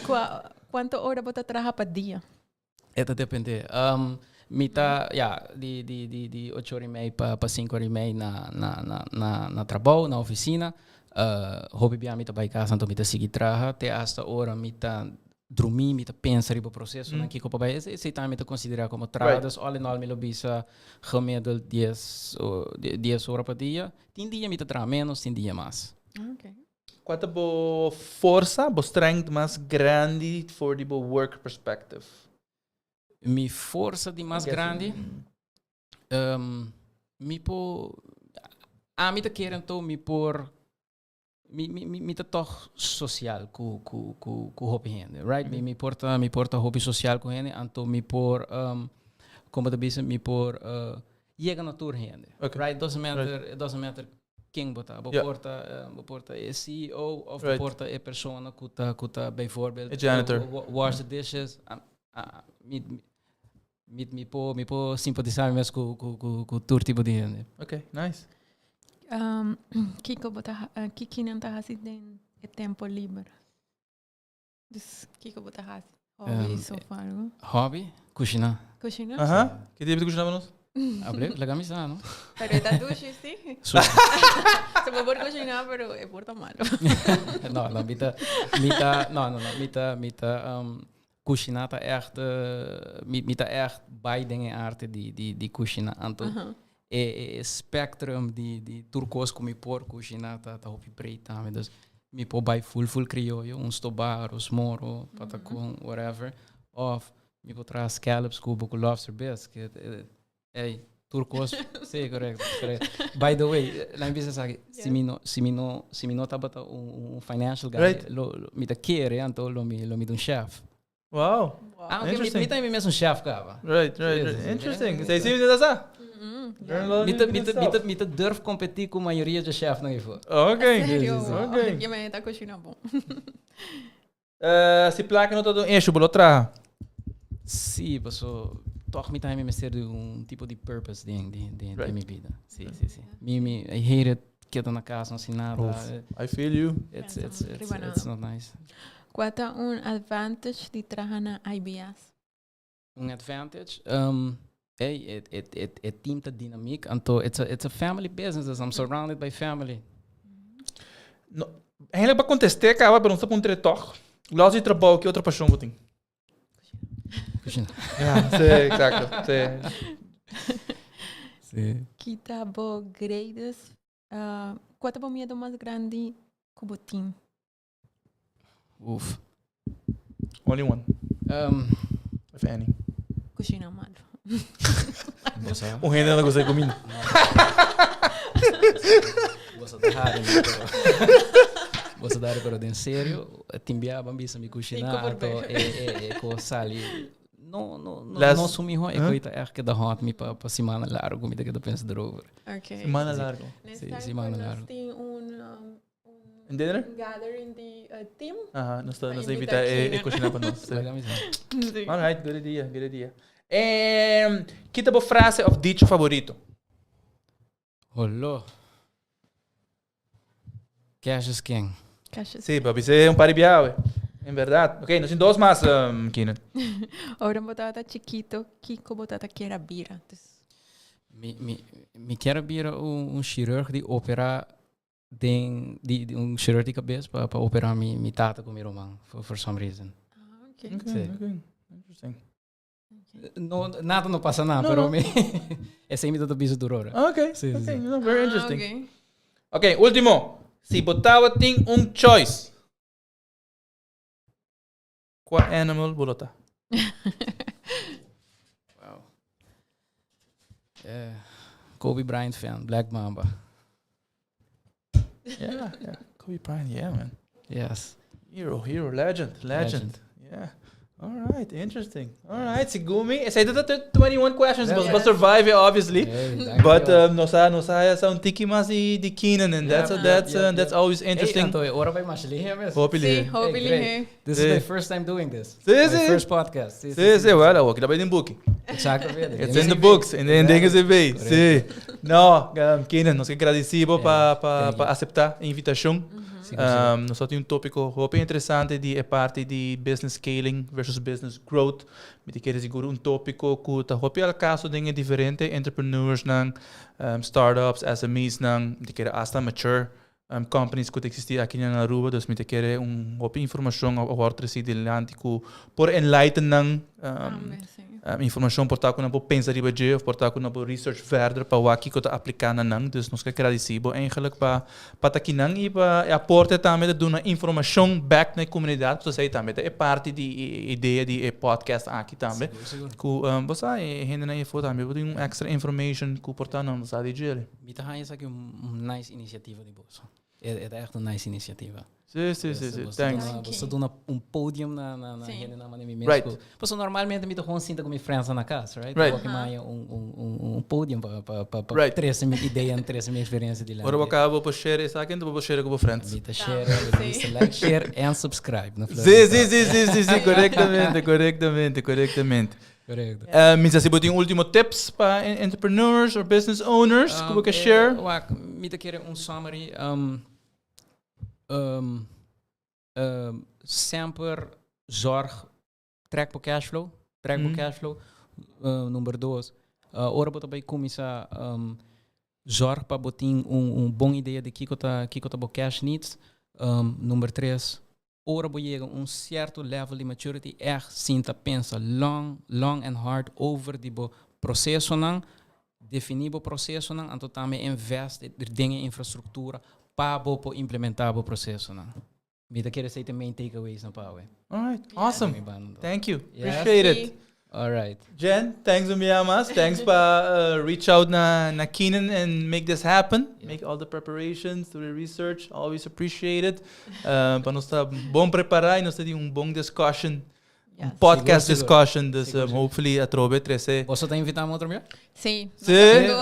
Kua, cuanto ora bo ta traha pa dia? E ta depende. Mi ta, ja, di, di, di, di ocho ora y mei pa, pa cinco ora y mei na, na, na, na, na trabou, na oficina. Hopi bia mi ta bai casa, anto mi ta sigui traha. Te hasta ora mi ta drumi, mi ta pensa riba proceso nan kiko pa bai. Esei tambe mi ta considera como traha. Dus all in all mi lo bisa gemiddeld 10 ora pa dia. Tin dia mi ta traha menos, tin dia mas. Cua ta bo forsa, bo strength mas grandi for di bo work perspective? Mi forsa di mas grandi? Mi por, ami ta kere anto mi por, mi mi mi ta tog social cu cu cu cu hopi hende, right? Mi mi por ta mi por ta hopi social cu hende, anto mi por como ta bisa, mi por yega na tur hende, right? Doesn't matter, it doesn't matter ken bo ta. Bo por ta bo por ta e CEO of bo por ta e persona cu ta cu ta bijvoorbeeld E janitor. Wash the dishes. Mi Mi mi por mi por simpatisa mi mes ku ku ku ku tur tipo di hende. Ok, nice. Um, kiko bo ta eh, kiki nan ta hasi den e tempo liber? Dus kiko bo ta hasi? Hobbies of algo? Hobby? Kushiná. Kushiná? Aha. Ki tipo di kushiná pa nos? Able, laga mi sa, no? Pero e ta dushi, si. Su. Se bo por kushiná, pero e por ta malo. No, no, mi ta, mi ta, no, no, no, mi ta, mi ta, um, Kushiná ta ègt, mi mi ta ègt bai den e arte di di di kushiná. Anto e e spectrum di di tur kos ku mi por kushiná ta ta hopi breed tambe. Dus mi por bai ful ful krioyo, un stobá, aros moro, patakon, whatever. Òf mi por traha scallops ku bo ku lobster bisque. Ey, tur kos, sí, correcto, correcto. By the way, laat me bisa esaki, si mi no, si mi no, si mi no tabata un, un financial guy, lo, lo, mi ta kere, anto lo mi, lo mi ta un chef. Wow. Wow. Aunque mi, Interesting. mi tambe mes un chef kaba. Right. Sí, sí. Interesting. Sei sim, dat sa? Learn a lot Mi ta, mi new ta, mi ta, stuff. mi ta durf competi ku mayoria dje chefnan hiervoor. Okay. Serio? Sí, sí, sí. Wow. Okay. Je me ta cocina bon. Si placa no ta un issue, bo lo traha? Sí, paso toch mi ta mester di un tipo di purpose den, den, den, den mi bida. Sí, sí, sí. Mi, mi, I hate it, keda na cas no sin nada. Uf, I feel you. It's not nice. Cua ta un advantage di traha na IBS? Un advantage? Um, hey, e team ta dinamiek, anto it's a family business, dus I'm surrounded by family. No, eigenlijk pa contesté caba, pero nos ta puntra toch. Los di trabou, ki otro pasion bo tin? Cushina. Ja, sí, exacto. Sí. Sí. Ki ta bo greatest, cua ta bo miedo mas grandi cu bo tin? Uf. Only one. If any. Cushina malo. Bosa. Un hende no gusta di cuminda. Bosa ta hari, pero bosa ta hari, pero den serio, tin bia ban bisa mi cushina, Cinco por anto vez. e cos sali. No, no, no, Las- no su miho, e Huh? coi ta echt keda haunt mi pa simana largo, mi ta keda pensa erover. Okay. Semana largo. Next Sí, time simana cu nos largo. tin un Un dinner? Un gathering di team. Aha, nos ta, nos ta Invita invita e, e Kina. cocina pa nos. Laga mi sa. Sí. All right, good idea, good idea. Kita bo frase of dicho favorito? Holo. Cash is king. Cash is Sí, papi, se un par di biawe. En verdad. Ok, nos tin dos mas, Keenan. Ora bo tabata chikito, kiko bo tata kier a bira? Dus, Mi, mi, mi kier a bira un chirurg di opera den di, di un chirurg di cabes pa pa opera mi mi tata cu mi ruman for, for some reason. Ah, ok. Ok, Sí. ok. Interesting. No, nada no pasa nada, No, pero no. mi esey mi tata bisa tur ora. Ok, Sí, sí, ok. sí. No, very Ah, interesting. ok. Ok, último. Si bo tabatin un choice, cua animal bo lo ta? Wow. Kobe Bryant fan, Black Mamba. Yeah. Kobe Bryant, yeah, man. Yes. Hero, hero, legend, legend. Legend. Yeah. All right, interesting. All right, segun mi, esey ta 21 questions, Yeah. but survive it, obviously. Hey, dank But je wel. nos a sa un tiki mas di Keenan, and that's that's always interesting. Hey, anto, ora bay mas lihe mes. Hopi Sí, lihe. hopi Hey, great. lihe. This Sí. is my first time doing this. Sí, My sí. first podcast. Sí, Sí, sí, well, awor ta bay den book. Exactamente. It's in the books, in the den CV. Sí. No, Keenan, nos ke gradeci bo pa pa Thank pa you. acepta e invitacion. Sigur, sigur. Nos tin un topico hopi interesante di e parti di business scaling versus business growth. Mi ta kere sigur un topico cu ta hopi al caso den e diferente entrepreneursnan, startups, SMEsnan, mi ta kere hasta mature. Companies cu ta existi aki na Aruba, dus mi ta kere un hopi informacion a word treci dilanti cu por enlighten nan, informacion por ta cu nan por pensa riba dje of por ta cu nan por research verder pa wak kico ta aplica na nan. Dus nos ke gradici bo eigenlijk pa pa ta kinan y pa e aporte tambe ta duna informacion bek na e comunidad, pasobra esey tambe ta e parti di e idea di e podcast aki tambe, cu bo sa e hendenan efo tambe por tin un extra information cu por ta nan sa di djele. Mi ta haña esaki un nice iniciativa di boso. E ta echt un nice iniciativa. Sí, sí, sí, sí. Thanks. Boso ta duna un podium na na na hendenan manera mi mes ku. Pasobra normalmente mi ta gewoon sinta ku mi friends na kas, right? Awor ki mi haña un un un un podium pa pa pa pa trese mi ideanan, trese mi experiencia dilanti. Ora bo kaba bo por share esaki enton bo por share ku bo friends. Mi ta share, mi ta bisa like, share en subscribe na Florin Talk. Sí, sí, sí, sí, sí, korektamente, korektamente, korektamente. Correcto. Mi sa si bo tin ultimo tips pa entrepreneurs or business owners ku bo ke share? Wak, mi ta kere un summary. Semper zorg, trek bo cash flow, trek bo cash flow. Number dos, ora bo ta bai kuminsá, zorg pa bo tin un bon idea di kiko ta kiko ta bo cash needs. Number tres, Ora bo yega un cierto level di maturity echt sinta pensa long, long and hard over di bo procesonan, defini bo procesonan anto tambe invest den e infrastructura pa bo por implementa bo procesonan. Mi ta kere esey ta e main takeaways nan pa awe. Alright, awesome. Thank you. Appreciate it. Alright. Jen, thanks un bia mas. Thanks pa reach out na na Keenan and make this happen. Yeah. Make all the preparations, do the research. Always appreciate it. Pa nos ta bon prepara y nos ta di un bon discussion. Yes. Un podcast sigur, discussion. Dus hopefully atrobe trece. Boso ta invita otro bia? Sí. Sí,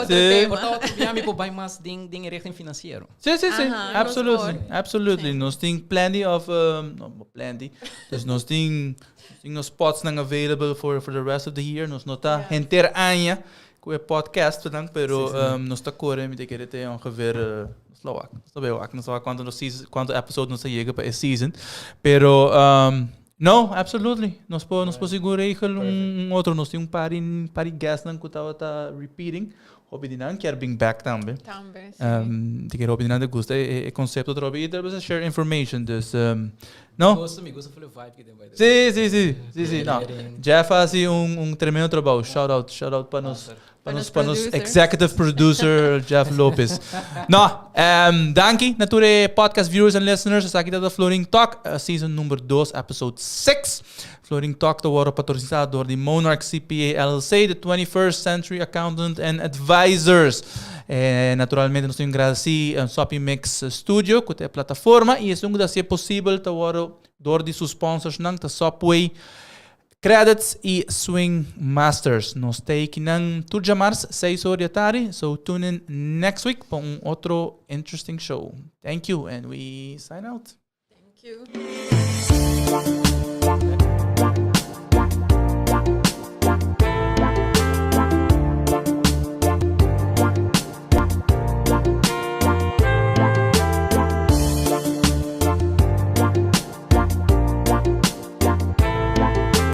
sí. Por ta otro bia mi por bai mas den den richting financiero. Sí, sí, sí. Absolutely. Absolutely. Nos tin plenty of no plenty. Dus nos tin Nos tin nos spotsnan available for for the rest of the year. Nos no ta henter aña ku e podcastnan, pero nos ta kore, mi ta kere te ongeveer, nos lo wak, nos ta bay wak, nos ta wak kuantu nos season, kuantu episode nos ta yega pa e season. Pero no, absolutely. Nos por nos por sigur regel un otro. Nos tin un par di par di guestnan ku tabata repeating. Hopi di nan kier bin back tambe. Tambe, si. Di kier hopi di nan ta gusta e concepto atrobe y ta bisa share information. Dus, no. Mi gusta, mi gusta for e vibe ki tin by the way. Si, si, si. Si, si. No. Jeff a hasi un tremendo trabou. Shout out, shout out pa nos, pa nos, pa nos executive producer Jeff Lopez. No, danki na tur e podcast viewers and listeners. Esaki ta Florin Talk, season number 2, episode 6. Florin Talk ta wòrdu patrosiná dor di Monarch CPA LLC, the 21st Century Accountant and Advisors. Eh, naturalmente nos tin gradesí Soppy Mix Studio ku ta e plataforma i esun ku ta hasié posibel ta wòrdu dor di su sponsorsnan ta Subway, Credits i Swing Masters. Nos ta eikinan tur djamars seis or di atardi, so tune in next week pa un otro interesting show. Thank you and we sign out. Thank you.